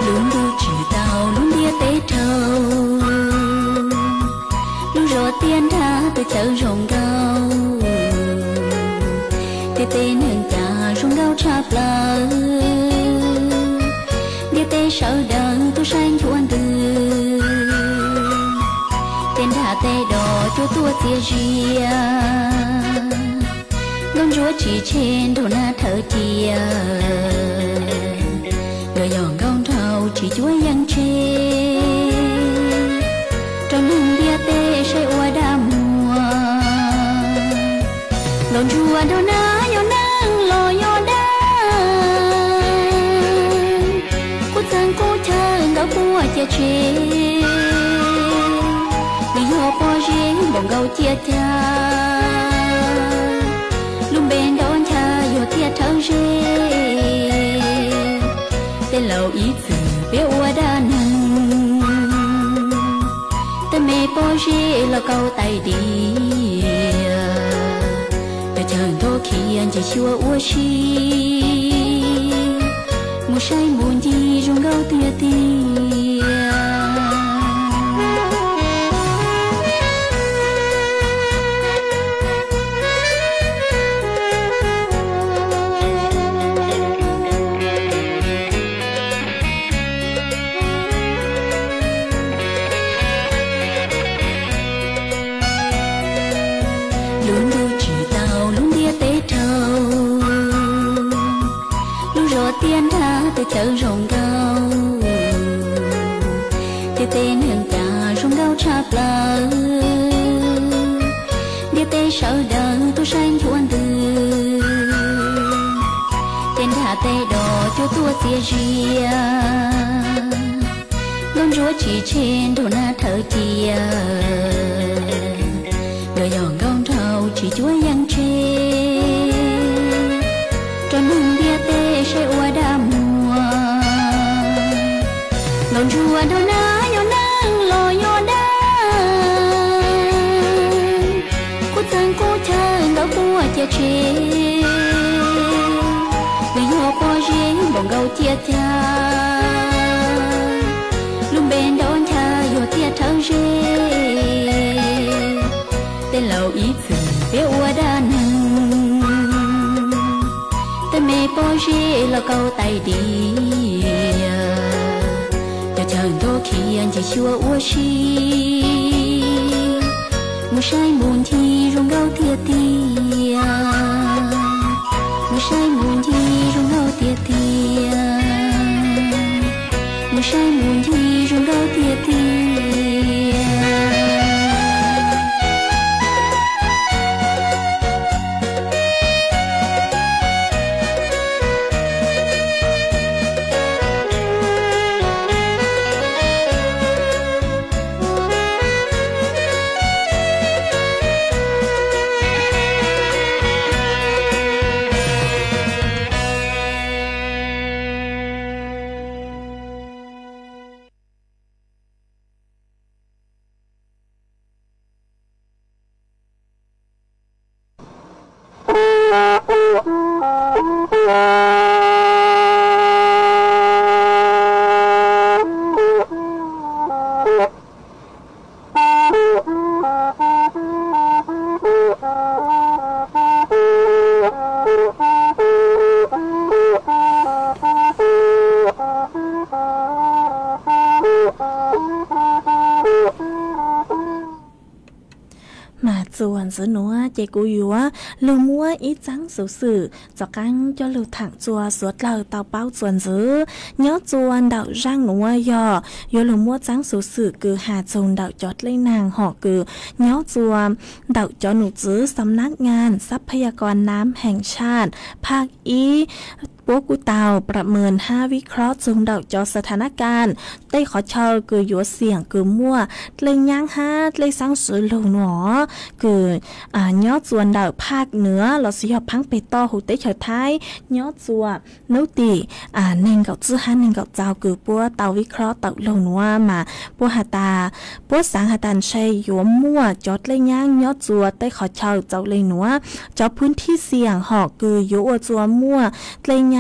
ลุงดูจีเต้า ลุงเดียเต๊เท่า ลุงรอเตียนท่า เปื้อเจอโรงเก๊า เตียเต๊นึ่งจ๋า โรงเก๊าชาเปล่า เดียเต๊เสาเดิง ตุ๊ใช้ชวนตื่อ เตียนท่าเต๊ดอ จั่วตั๋วเจียเจีย กำจั๊วจีเชน โดนหน้าเถิดเจีย เดียวยองกำเต้า จีจั๊วยังเช ต๋อนนึ่งเดียเต๊ใช้อัวดามัว ลองจั๊วโดนหน้า ยอนั่ง ลอยอดา กู้เจิงกู้เจิง เก๊าปัวเจียเช หรือยอปอเจ บ่งเก๊าเจียจา ลุ่มเบนดอนชา ยอเตียเถิงเจ เต้เหล่าอี้ จื้อเปียอัวดานึ่ง เต้เมย์ปอเจ ลอเก๊าไตเดีย เต้เจิงโตเขียน จีชัวอัวชี หมู่ใช้หมู่ยี โรงเก๊าเตียเตีย ลุงดูจีเต้า ลุงเดียเต๊เท่า ลุงรอเตียนท่า เปื้อเจอโรงเก๊า เตียเต๊นึ่งจ๋า โรงเก๊าชาเปล่า เดียเต๊เสาเดิง ตุ๊ใช้ชวนตื่อ เตียนท่าเต๊ดอ จั่วตั๋วเจียเจีย กำจั๊วจีเชน โดนหน้าเถิดเจีย เดียวยองกำเต้า จีจั๊วยังเช ต๋อนนึ่งเดียเต๊ใช้อัวดามัว ลองจั๊วโดนหน้า ยอนั่ง ลอยอดา กู้เจิงกู้เจิง เก๊าปัวเจียเช หรือยอปอเจ บ่งเก๊าเจียจา ลุ่มเบนดอนชา ยอเตียเถิงเจ เต้เหล่าอี้ จื้อเปียอัวดานึ่ง เต้เมย์ปอเจ ลอเก๊าไตเดีย เต้เจิงโตเขียน จีชัวอัวชี หมู่ใช้หมู่ยี โรงเก๊าเตียเตีย หมู่ใช้หมู่ยี โรงเก๊าเตียเตีย Mas txuas ntxwv nuav ces kuv yuav lug muab ib txaang xuv xwm txav qaab coj lug thaam txuas suav dlawg tau paub txuas ntxwv. Nyob txuas ntawm zaaj nuav yog yuav lug muab txaang xuv xwm kws has txug ntawm cov dlej naag hom kws nyob txuas ntawm cov num txwv สำนักงานทรัพยากรน้ำแห่งชาติ ภาค ib, puab kuj tau ประเมิน hab วิเคราะห์ txug ntawm cov สถานการณ์ tej qhov chaw kws yuav xiam kws muaj dlej nyaab hab dlej xaab swv lug nuav kws nyob txuas ntawm ภาคเหนือ lossis yog phaab peg toj huv teb chaws Thaib nyob txuas nub tim neeg nkaum tsib hab neeg nkaum rau kws puab tau วิเคราะห์ tawm lug nuav mas puab has tas, puab xaav has tas ntshe yuav muaj cov dlej nyaab nyob txuas tej qhov chaw rau le nuav. Cov พื้นที่เสี่ยง hom kws yuav ua txuas muaj dlej nyaab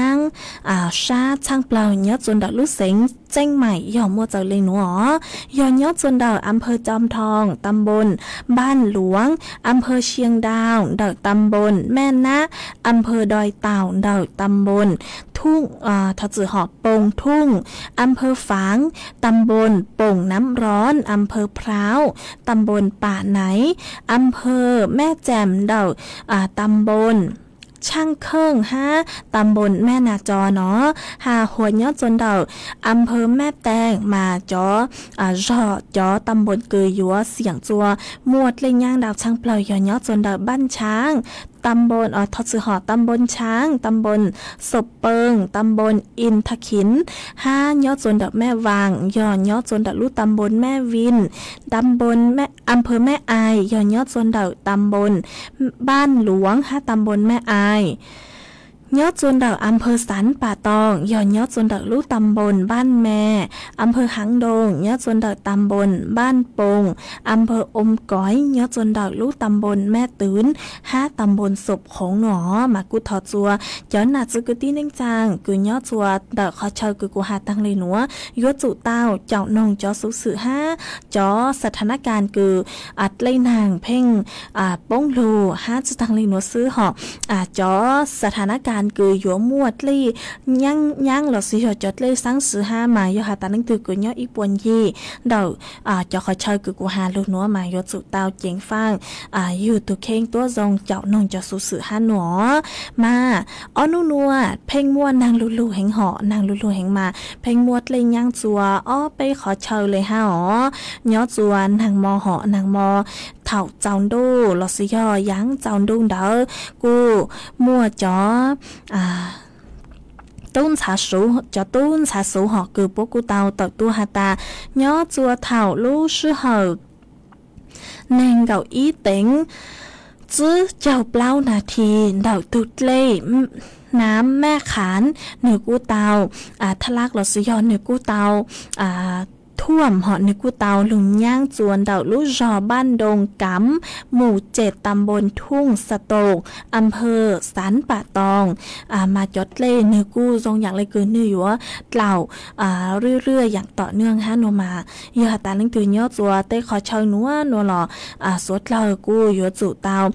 sab tshaaj plawg nyob txuas ntawm lub xeev Tseeb Maim yog muaj rau le nuav os, yog nyob txuas ntawm อำเภอจอมทอง ตำบลบ้านหลวง อำเภอเชียงดาว ntawm ตำบลแม่นะ อำเภอดอยเต่า ntawm ตำบลทุ่ง thov txwm hom Poo Thung, อำเภอฝาง ตำบลโป่งน้ำร้อน อำเภอพร้าว ตำบลป่าไหน อำเภอแม่แจ่ม ntawm ตำบลช่างเครื่อง hab ตำบลแม่นาจอ no. Has huas nyob txuas ntawm อำเภอแม่แตง mas cov zog cov ตำบล kws yuav xiam txuas muaj dlej nyaab ntau tshaaj plawg yog nyob txuas ntawm บ้านช้าง ตำบล thov txwm hom ตำบลช้าง ตำบลศพเปิง ตำบลอินทขิล hab nyob txuas ntawm แม่วาง yog nyob txuas ntawm lub ตำบลแม่วิน ตำบลแม่ อำเภอแม่อาย yog nyob txuas ntawm ตำบลบ้านหลวง hab ตำบลแม่อาย. Nyob txuas ntawm อำเภอสันป่าตอง yog nyob txuas ntawm lub ตำบลบ้านแม อำเภอหางดง nyob txuas ntawm ตำบลบ้านโป่ง อำเภออมก๋อย nyob txuas ntawm lub ตำบลแม่ตื่น hab ตำบลศพโขง no. Mas kuj thov txuas cov nam txiv kwv tij neej tsaa kws nyob txuas ntawm qhov chaw kws kuv has taag le nuav yuav tsum tau caum noog cov xuv xwm hab cov สถานการณ์ kws dlej naag pheej poob lug hab tsi taag le nuav xwb hom, cov สถานการณ์ kws yuav muaj dlej nyaab lossis yog cov dlej xaab swv hab mas yog has tas leej twg kws nyob ib puas ncig ntawm cov qhov chaw kws kuv has lug nuav mas yuav tsum tau ceev faaj yug tug kheej tuab zoo caum noog cov xuv xwm hab no. Mas ob nub nuav pheej muaj naag lug lug heev hom, naag lug lug heev mas pheej muaj dlej nyaab txuas ob peb qhov chaw le hab os. Nyob txuas naag mo hom naag mo thaum tsaus ntuj lossis yog yaav tsaus ntuj ntawd kuj muaj cov tub ntxhais xuv, cov tub ntxhais xuv hom kws puab kuj tau tawm tuaj has tas nyob txuas thaum lub sij hawm neeg nkaum ib teev tsib caug plaub nas this ntawm tug dlej Nam Mae Khan nwg kuj tau thaj laj lossis yog nwg kuj tau thuam hom nwg kuj tau lug nyaab txuas ntawm lub zog บ้านดงกำ หมู่เจ็ด ตำบลทุ่งสะโตก อำเภอสันป่าตอง mas cov dlej nwg kuj zoo yaam le kws nwg yuav dlaum rwj rwj yaam tom nyoog hab no mas yog has tas leej twg nyob txuas tej qhov chaw nuav nuav los suav dlawg kuj yuav tsum tau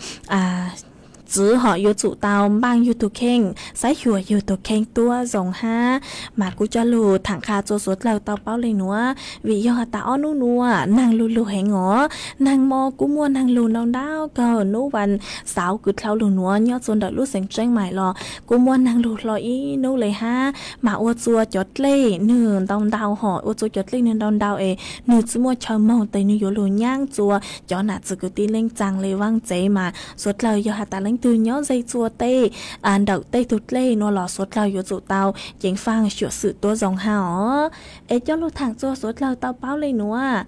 Txwv hom yuav tsum tau mbaaj yug tug kheej, saib xyuas yug tug kheej tuab zoo hab. Mas kuv coj lug thẳng kha txua suav dlawg tau paub le nuav, vim yog has tas ob nub nuav naag lug lug heev os. Naag mo kuj muaj naag lug ntau ntau kawg. Nub vas xauv kws dlhau lug nuav nyob txua ntawm lub xeev Tseeb Maim los kuj muaj naag lug hlo ib nub le hab. Mas ua txua cov dlej nwg ntau ntau hom, ua txua cov dlej nwg ntau ntau es nwg tsi muaj chaw moog tes nwg yuav lug nyaab txua cov nam txwv kwv tij leej txaas le vaaj tsev. Mas suav dlawg yog has tas leej twg nyob ze txua tej, a, ntawm tej tug dlej nuav los suav dlawg yuav tsum tau ceev faaj xyuam xim tuab zoo hab os. Es coj lug thẳng txua suav dlawg tau paub le nuav.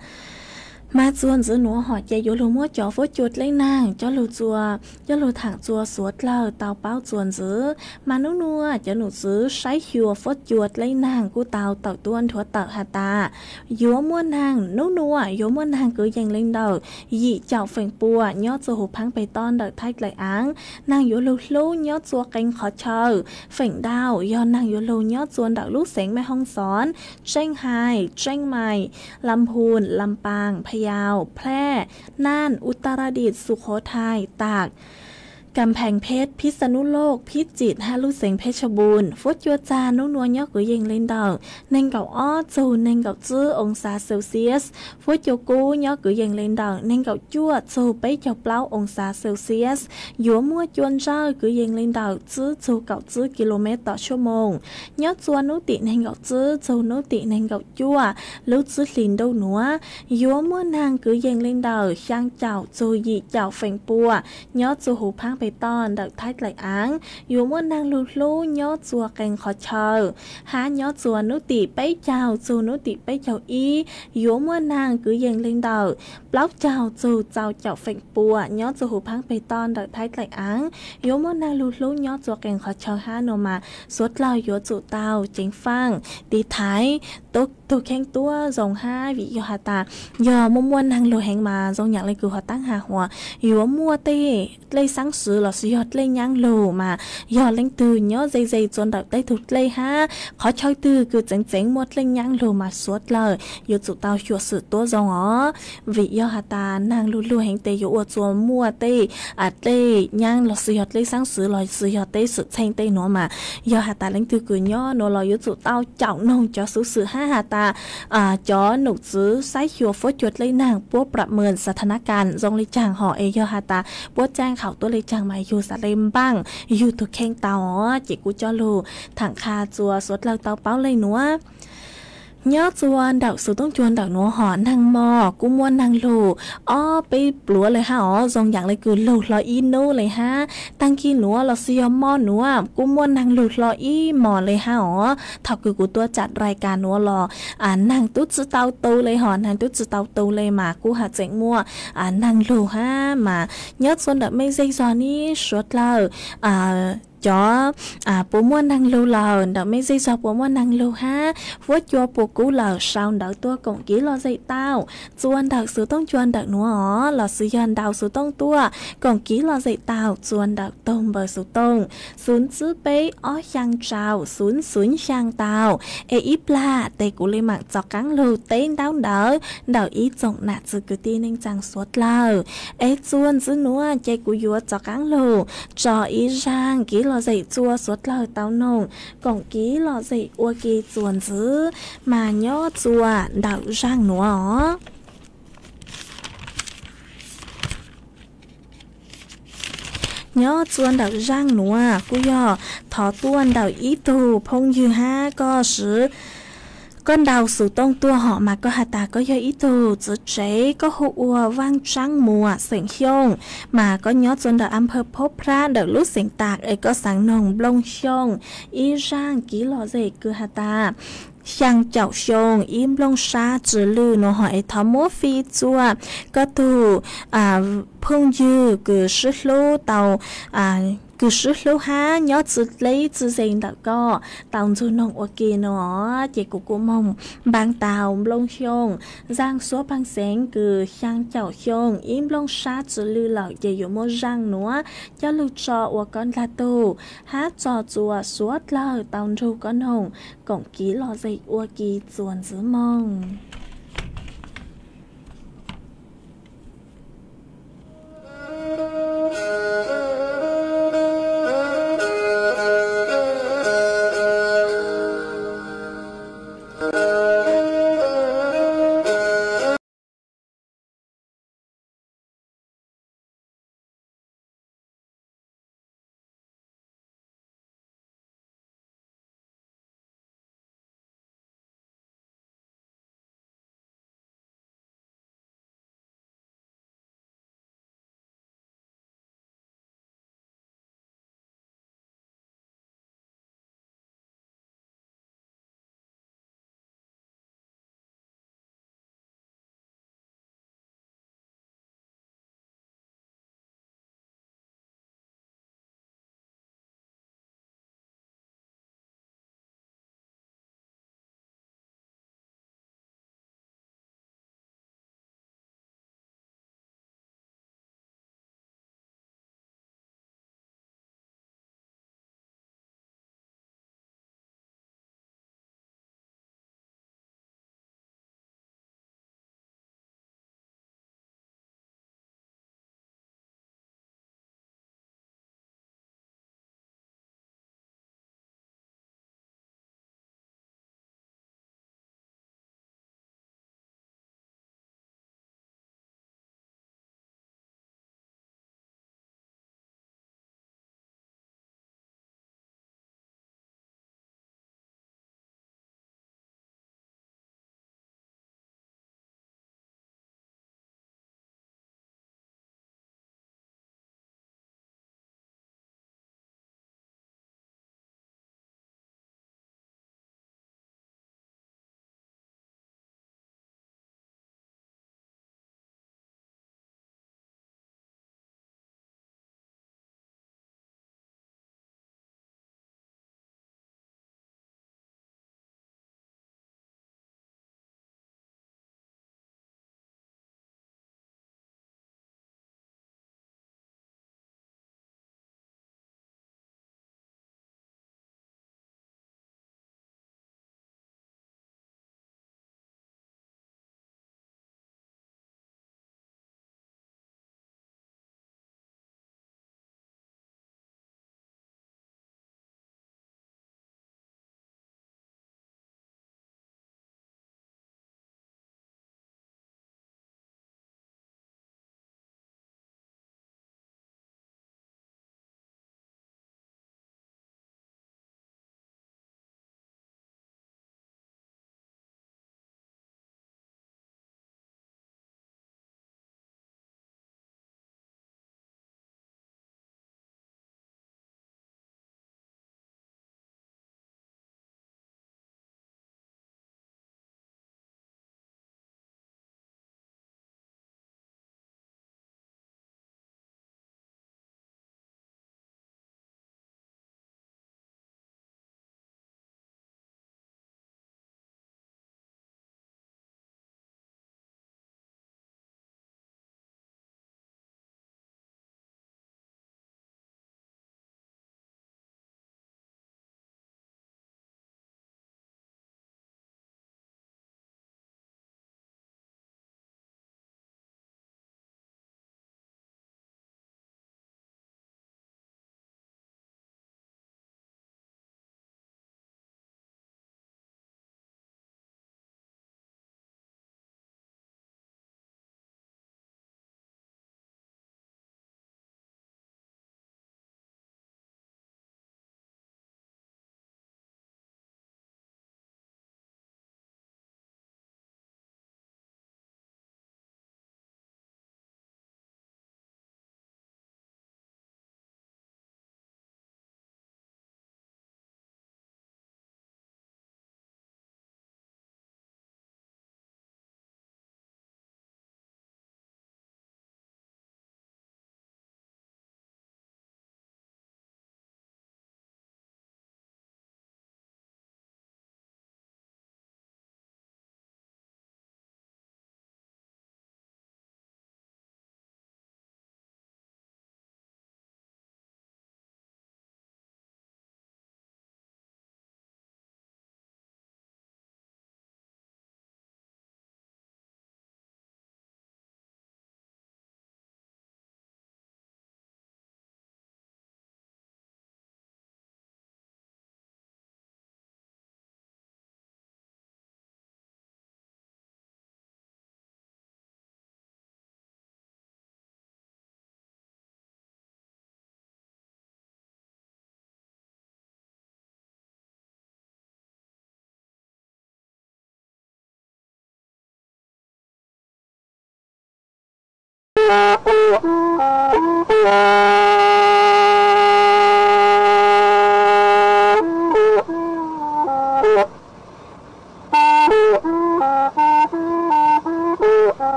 Mas txua ntxiv nuav hom ces yuav lug muab cov fuab cua dlej naag coj lug txua, coj lug thẳng txua suav dlawg tau paub txua ntxiv. Mas nub nuav cov num txwv saib xyuas fuab cua dlej naag kuj tau tawm tuab nthuav tawm has tas yuav muaj naag, nub nuav yuav muaj naag kwv yees le ntawm yim caum feem pua nyob txua huv phaab peg toj ntawm Thaib Dlaim Aav. Naag yuav lug hlub nyob txua qee qhov chaw. Feem ntau yog naag yuav lug nyob txua ntawm lub xeev Mej Hoob Xon, Tseeb Hais, Tseeb Maim, Lam Phun, Lam Paas, Pha Yau, Phraj, Naj, Utaradit, Sukhothai, Taak, Kam Pheeng Phet, Phij Xa Nuj Loj, Phij Tsit hab lub xeev Phej Xa Pun. Fuab cua txag nub nuav nyob kwv yees le ntawm neeg nkaum ob txug neeg nkaum tsib oo xav Celsius. Fuab cua kub nyob kwv yees le ntawm neeg nkaum cuaj txug peb caug plaub oo xav Celsius. Yuav muaj cua ntsawj kwv yees le ntawm tsib txug kaum tsib ki-lo-mev tov sub moos. Nyob txua nub tim neeg nkaum tsib txug nub tim neeg nkaum cuaj lub tsib hlis ntuj nuav, yuav muaj naag kwv yees le ntawm xyaa caum txug yim caum feem pua nyob txua huv phaab peg toj ntawm Thaib Dlaim Aav. Yuav muaj naag lug hlub nyob txua qee qhov chaw, hab nyob txua nub tim peb caug txug nub tim peb caug ib, yuav muaj naag kwv yees le ntawm plaub caug txug txaus caum feem pua nyob txua huv phaab peg toj ntawm Thaib Dlaim Aav. Yuav muaj naag lug hlub nyob txua qee qhov chaw hab nuav mas suav dlawg yuav tsum tau ceev faaj tiv thaiv tug kheej tuab zoo hab, vim yog has tas yog muaj muaj naag lug heev mas zoo yaam le kws hov taab has huv, yuav muaj tej dlej xaab swv lossis yog dlej nyaab lug mas yog leej twg nyob ze ze txua ntawm tej tug dlej hab qhov chaw twg kws tseev tseev muaj dlej nyaab lug mas suav dlawg yuav tsum tau xyuam xim tuab zoo os. Vim yog has tas naag lug lug heev tes yuav ua txua muaj tej, a, dlej nyaab lossis yog dlej xaab swv lossis yog tej xwm txheej tej nuav mas yog has tas leej twg kws nyob nuav los yuav tsum tau caum noog cov xuv xwm hab has tas, a, cov num txwv saib xyuas fuab cua dlej naag puab pram mees sav tha nab kas zoo le caag hom es yog has tas puab caaj khaum tuab le caag mas yug xaav le npaaj yug tug kheej tau os. Ces kuv coj lug thẳng kha txua suav dlawg tau paub le nuav. Nyob txua ntawm xuv tooj cua ntawm nuav hom naag mos kuj muaj naag lug ob peb pluav le hab os, zoo yaam le kws lug hlo ib nub le hab. Taag kis nuav lossis yog mo nuav kuj muaj naag lug hlo ib mos le hab os. Thaum kws kuv tuaj tsav rai kas nuav los, a, naag tub tsi tau tu le hom, naag tub tsi tau tu le mas kuj has tseem muaj, a, naag lug hab mas nyob txua ntawm mej zej zog nib suav dlawg, a, cov, a, puas muaj naag lug lawm, ntawm mej zej zog puas muaj naag lug hab fuab cua puas kub lawm sau ntawv tuaj koom kiv lom zem tau txua ntawm xuv tooj cua ntawm nuav os, lossis yog ntaus xuv tooj tuaj koom kiv lom zem tau txua ntawm tug npawb xuv tooj xun tsib peb ob xyaa tsau xun xun xyaa tau. Es ib plag tes kuv le maam tov qaab lug teb ntaub ntawv ntawm ib tsoom nam txwv kwv tij neej tsaa suav dlawg. Es txua ntxiv nuav ces kuv yuav tov qaab lug tso ib zaaj kiv lom zem txua suav dlawg tau noog koom kiv lom zem ua ke txua ntxiv mas nyob txua ntawm zaaj nuav os. Nyob txua ntawm zaaj nuav kuj yog thov tuaj ntawm ib tug phooj ywg hab koj swv, koj ntaus xuv tooj tuaj hom mas koj has tas koj yog ib tug txiv tsev, koj hu ua Vaaj Tsaab Muas xeem Xyooj, mas koj nyob txua ntawm อำเภอพบพระ ntawm lub xeev Taak es koj xaav noog nplooj xyooj ib zaaj kiv lom zem kws has tas xyaa caum xyoo ib nplooj sab tsw lwj nuav hom es thov muab fij txua koj tug, a, phooj ywg kws sib hlub tau, a, kws sib hlub hab nyob txwv dleb txwv ze ntawm koj tau ntxug noog ua ke nuav os. Ces kuv kuj moog npaaj tau nplooj xyooj zaaj suab paag xeev kws xyaa caum xyoo ib nplooj sab tsw lwj lawm ces yuav muaj zaaj nuav coj lug tso ua koj ndlag tug hab tso txua suav dlawg tau nrug koj noog koom kiv lom zem ua ke txua ntxiv moog.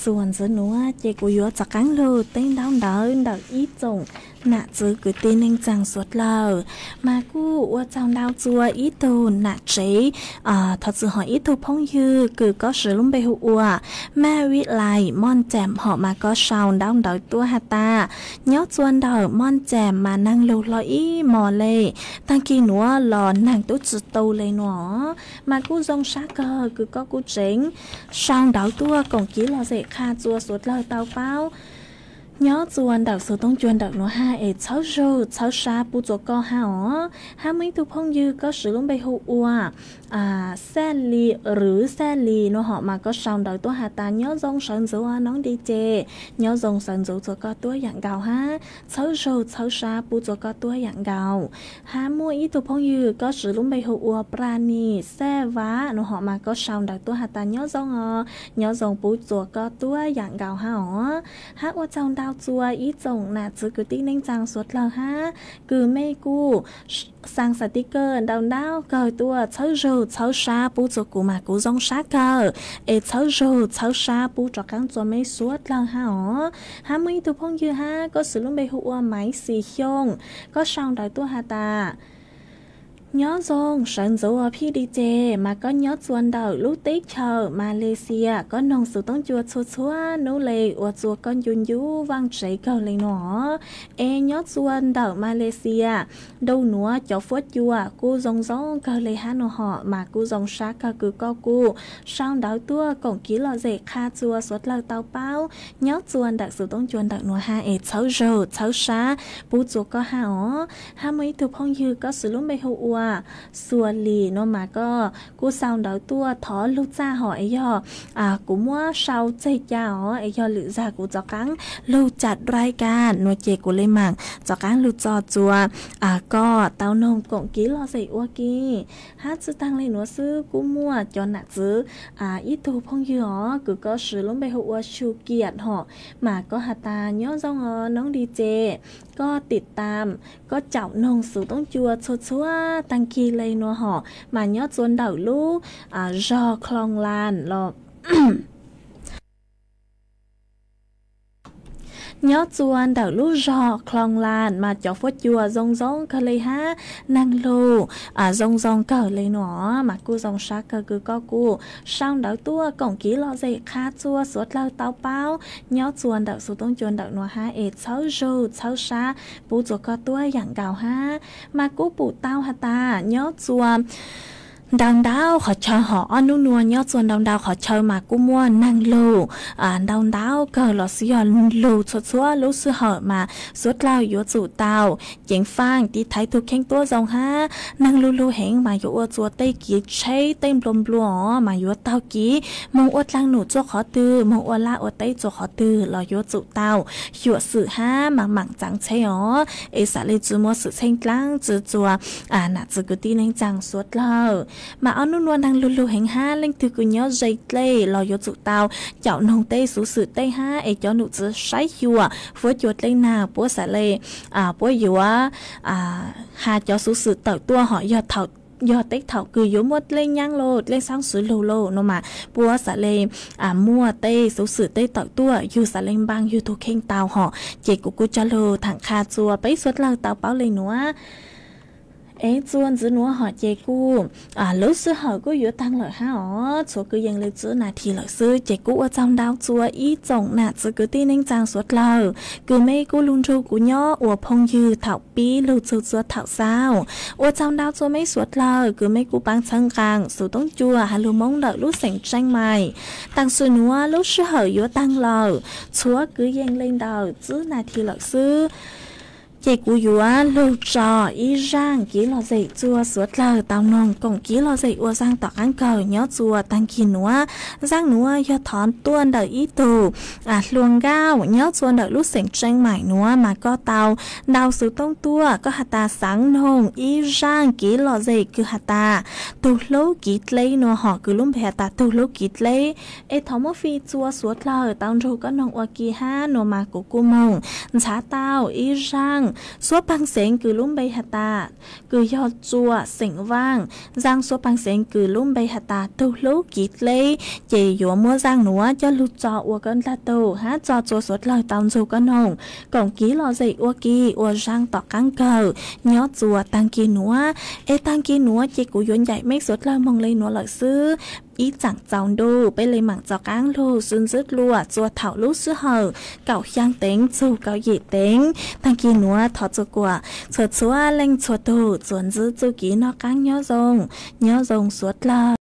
ส่วนเจ้าหนัว เจกกุยวจะกั๋งลูกเต๊งเดาเดาเดาอี้จ๋ง หนาจื้อกุฏิเน่งจังสวดเล่า มากู้อัวเจ้าเดาจัวอี้ตนหนาเจ๊ อ่า ถอดจื้อหออี้ตนพ่องยือ กือก็สือลุ่มไปฮู้อัว แม่วิไล ม่อนแจ่ม หอมาก็เซาเดาเดาตั้วหาตา ย้อจัวเดาม่อนแจ่ม มานั่งลูกลออี้หมอเลย ตังกี่หนัวหลอนนั่งตุ๊ดจือโตเลยหนอ มากู้ทรงซาเก่อ กือก็กู้เจ๋ง เซาเดาตั้วก่องกีหล่อเสกคาจัวสวดเล่าเตาเป้า ย้อจัวเดาสูต้องจวนเดาหนัวฮาเอ๋ เซาโจ เซาซา ปูจัวก็ฮาอ๋อ ฮาเมื่ออี้ตนพ่องยือ ก็สือลุ่มไปฮู้อัว อ่า แซ่ลี หรือแซ่ลีหนอ หอมาก็เซาเดาตั้วหาตา ย้อทรงเสินจัวน้องดีเจ ย้อทรงเสินจัวจัวก็ตั้วอย่างเก่าฮา เซาโจ เซาซา ปูจัวก็ตั้วอย่างเก่า ฮาเมื่ออี้ตนพ่องยือ ก็สือลุ่มไปฮู้อัว ปราณี แซ่ว้าหนอ หอมาก็เซาเดาตั้วหาตา ย้อทรงอ๋อ ย้อทรง ปูจัวก็ตั้วอย่างเก่าฮาอ๋อ ฮาอัวเจ้าเดาจัวอี้จ๋ง หนาจื้อกุฏิเน่งจังสวดเล่าฮา กือเมื่อกู้ สั่งสติกเกอร์เดาเดาเก่อตั้ว เซาโจ เซาซา ปูจัวกู มากู้ทรงซาเก่อ เอ๋ เซาโจ เซาซา ปูจัวกั๋งจัวเมื่อสวดเล่าฮาอ๋อ ฮาเมื่ออี้ตนพ่องยือฮา ก็สือลุ่มไปฮู้อัว ไหมสีฮง ก็เซาเดาตั้วหาตา ย้อทรงเสินจัวพี่ดีเจ มาก็ย้อจัวเดาลู่เต๊ะเชิญมาเลเซีย ก็นงสูต้องจวนจัวจัว หนูเลยอัวจัวก็ยุนยูว่างเจ๋ยเก่อเลยหนอ เอ๋ ย้อจัวเดามาเลเซีย ดูหนัวจ๋อฟัวจัว กู้ทรงทรงเก่อเลยฮาหนอ หอมากู้ทรงซาเก่อ กือก็กู้ เซาเดาตั้วก่องกีหล่อเสกคาจัวสวดเล่าเตาเป้า ย้อจัวเดาสูต้องจวนเดาหนัวฮาเอ๋ เซาโจ เซาซา ปูจัวก็ฮาอ๋อ ฮาเมื่ออี้ตนพ่องยือ ก็สือลุ่มไปฮู้อัว สัวหลีหนอ มาก็กู้เซาเดาตั้ว ถอลูกจ้าหอ เอ๋ยอ อ่า กูมั่วเซาเจ๊จ้าอ๋อ เอ๋ยอ หรือจ้า กูจ๋อกั๋งลูกจัดรายก๋านหนอ เจกูเลยหมั่งจ๋อกั๋งลูกจอจัว อ่า ก็เตานงก่องกีหล่อเสกอัวกี้ ฮาจื้อตังเลยหนอ ซื่อกู้มั่วจ๋อหนาจื้อ อ่า อี้ตนพ่องยืออ๋อ กือก็สือลุ่มไปฮู้อัว ชูเกียรติหอ มาก็หาตา ย้อทรงอ๋อ น้องดีเจ ก็ติดตาม ก็เจ้านงสูต้องจวนจัวจัว ตังกี่เลยหนอ หอมาย้อจัวเดาลู่ อ่า จอคลองลานหลอ ย้อจัวเดาลู่จอคลองลาน มาจ๋อฟัวจัวทรงทรงเก่อเลยฮา นั่งลู่ อ่า ทรงทรงเก่อเลยหนอ มากู้ทรงซาเก่อ กือก็กู้ เซาเดาตั้วก่องกีหล่อเสกคาจัวสวดเล่าเตาเป้า ย้อจัวเดาสูต้องจวนเดาหนัวฮาเอ๋ เซาโจ เซาซา ปูจัวก็ตั้วอย่างเก่าฮา มากู้ปู่เต้าหาตา ย้อจัว เดาเดาขอเชิญหอ อ้อหนูหนัว ย้อจัวเดาเดาขอเชิญ มากู้มั่ว นั่งลู่ อ่า เดาเดาเก่อหล่อ ซื่อยอดลู่จัวจัว ลู่ซื่อเหอะ มาสวดเล่ายัวจุเตา เจ๋งฟัง ตี้ไทยถูกเข่งตั้วทรงฮา นั่งลู่ลู่เห็ง มายัวอัวจัวเต้กีเช้เต้นบลมบลัว มายัวเต้ากี มงอัวตางหนูจัวขอตื่อ มงอัวลาอัวเต้จัวขอตื่อ หล่อยัวจุเตา หยวดสื่อฮา หมั่งหมั่งจังเช้อ๋อ เอสาเลจือมัวสื่อเช้งตลางจือจัว อ่า หนาจือกุฏิเน่งจังสวดเล่า มาอ้อหนูหนัว นั่งลู่ลู่เห็งฮา เล่งถือกุญย้อเจยเต้ หล่อยัวจุเตา เจ้านงเต้สูสื่อเต้ฮา เอ จ๋อหนูจือใช้หยวด ฟัวจัวเต้นหน้า ปัวสาเล อ่า ปัวยัว อ่า หาจ๋อสูสื่อเต้าตั้วหอ ยอดเถ่า ยอดเต๊กเถ่า กือยัวมั่วเล่นยั้งโลด เล่นสร้างสื่อโลโลหนอ มา ปัวสาเล อ่า มั่วเต้สูสื่อเต้เต้าตั้ว อยู่สาเลงบัง อยู่ถูกเข่งเตาหอ เจกูกู้จาโล ถังคาจัว ไปสวดเล่าเตาเป้าเลยหนัว เอ จวนจื้อหนัวหอ เจกู้ อ่า ลู่ซื่อเหอะ กู้ยัวตังเหล่อฮาอ๋อ จัวกือเย็งเลยจื้อนาทีเหล่อซื่อ เจกู้อัวจำดาวจัวอี้จ๋ง หนาจือกุฏิเน่งจังสวดเล่า กือเมื่อกู้ลุงทูกูย้อ อัวพงยือ เถ่าปี้ ลู่จูจัวเถ่าเศร้า อัวจำดาวจัวเมื่อสวดเล่า กือเมื่อกู้ปางเชิงกัง สูต้องจัว หาลู่มงเดาลู่เสงเจียงใหม่ ตังสื่อหนัว ลู่ซื่อเหอะ ยัวตังเหล่อ จัวกือเย็งเลยเดา จื้อนาทีเหล่อซื่อ เจกูยัวลู่จออี้ร่าง กีหล่อเสกจัวสวดเล่าเตานง ก่องกีหล่อเสกอัวสร้างต่อกังเก่า ย้อจัวตังกี่หนัว ร่างหนัว ยอดถอนตั้วเดาอี้ตู่ อ่า ลวงเก้า ย้อจัวเดาลู่เสงเจียงใหม่หนัว มาก็เตา เดาสูต้องตั้ว ก็หาตาสังนง อี้ร่าง กีหล่อเสก กือหาตา ตูหลู่กีเต้หนัวหอ กือลุ่มแผลตา ตูหลู่กีเต้ เอ ถอมอฟฟีจัวสวดเล่าเตานง ก็นงอัวกีฮาหนัว มากูกู้มง ช้าเต้า อี้ร่าง ซัวปางเสง กือลุมใบหะตา กือยอดจั่วเสงว่าง ย่างซัวปางเสง กือลุมใบหะตา ตุ๊กลูกกิจเล้ย เจ๋ยหยัวมัวย่างหนัว จ้อลูกจออัวก้อนตาโต หาจอจั่วสัวเตลอเตาจูก็นง ก่องกีหล่อเสกอัวกี อัวย่างต่อก้างเกิด ยอดจั่วตังกีหนัว เอตังกีหนัว เจ๋ยกูหยวนใหญ่เมฆสัวเตลอมองเลยหนัวเหล่าซื้อ อี้จั่งเจ้าดู ไปเลยหมั่งจอก้างลูก ซุนจึกลัว จั่วเถาลูกซื้อเหอะ เก่าเคียงเต็ง จูเก่าเหยียดเต็ง ตังกีหนัว ถอดจั่วกั๋ว จั่วจั่วเล่งจั่วตู จวนจื้อจูกีนอกก้างยอดทรง ยอดทรงสัวเตลอ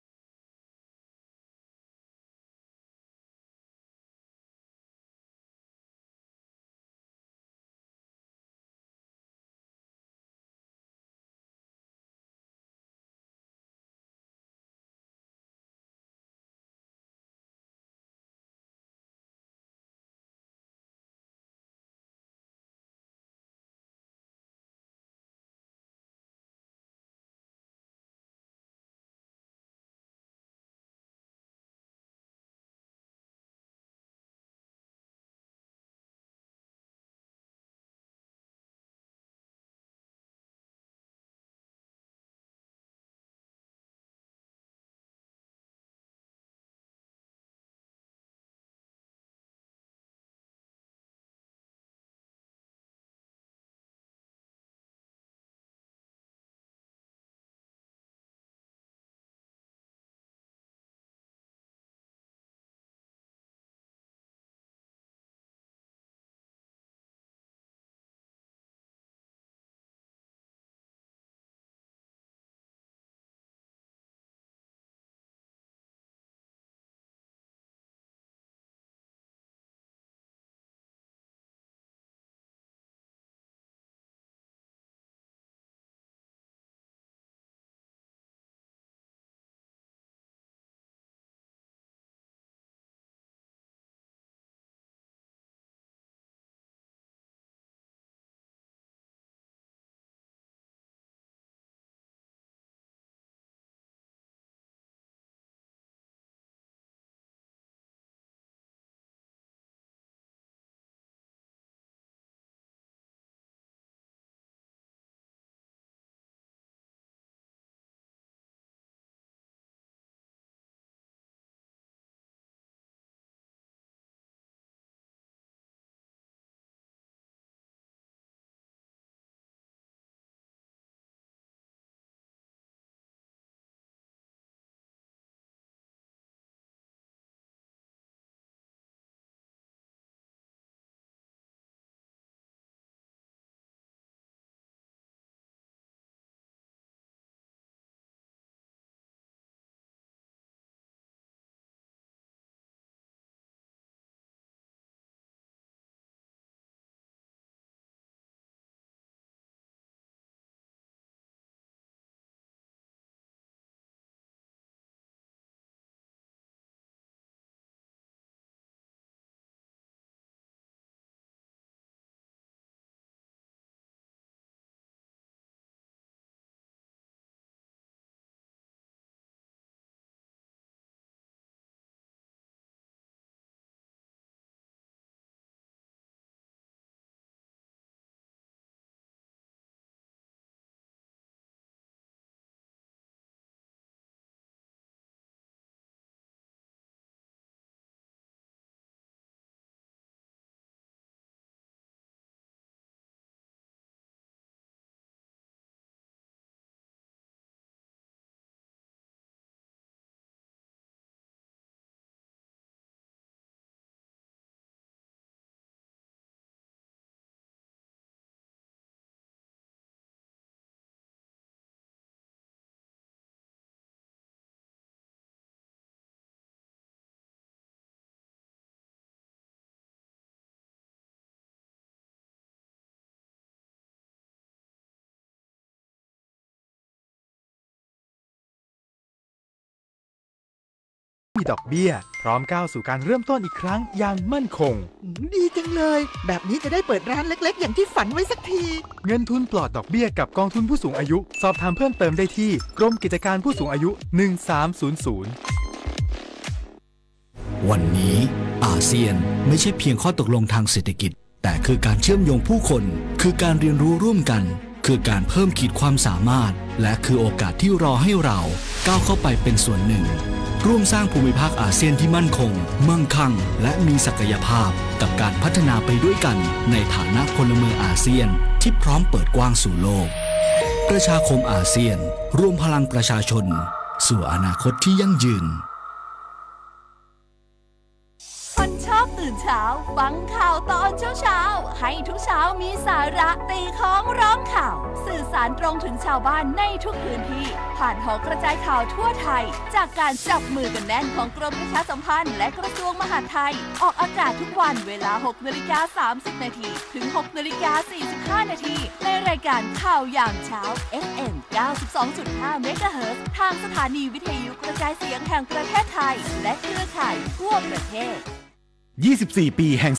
มีดอกเบี้ย พร้อมก้าวสู่การเริ่มต้นอีกครั้งอย่างมั่นคง อืม ดีจังเลย แบบนี้จะได้เปิดร้านเล็กๆ อย่างที่ฝันไว้สักที เงินทุนปลอดดอกเบี้ยกับกองทุนผู้สูงอายุ สอบถามเพิ่มเติมได้ที่กรมกิจการผู้สูงอายุ หนึ่งสามศูนย์ศูนย์ วันนี้อาเซียนไม่ใช่เพียงข้อตกลงทางเศรษฐกิจ แต่คือการเชื่อมโยงผู้คน คือการเรียนรู้ร่วมกัน คือการเพิ่มขีดความสามารถ และคือโอกาสที่รอให้เราก้าวเข้าไปเป็นส่วนหนึ่ง ร่วมสร้างภูมิภาคอาเซียนที่มั่นคง มั่งคั่ง และมีศักยภาพ กับการพัฒนาไปด้วยกันในฐานะพลเมืองอาเซียนที่พร้อมเปิดกว้างสู่โลก ประชาคมอาเซียน รวมพลังประชาชน สู่อนาคตที่ยั่งยืน คนชอบตื่นเช้า ฟังข่าวตอนเช้าๆ ให้ทุกเช้ามีสาระ ตีค้องร้องข่าว สื่อสารตรงถึงชาวบ้านในทุกพื้นที่ ผ่านหอกระจายข่าวทั่วไทย จากการจับมือกันแน่นของกรมประชาสัมพันธ์และกระทรวงมหาดไทย ออกอากาศทุกวันเวลา หกนาฬิกาสามสิบนาที ถึง หกนาฬิกาสี่สิบห้านาที ในรายการข่าวยามเช้า เอฟเอ็ม เก้าสิบสองจุดห้าเมกะเฮิรตซ์ ทางสถานีวิทยุกระจายเสียงแห่งประเทศไทย และเครือข่ายทั่วประเทศ ยี่สิบสี่ปีแห่ง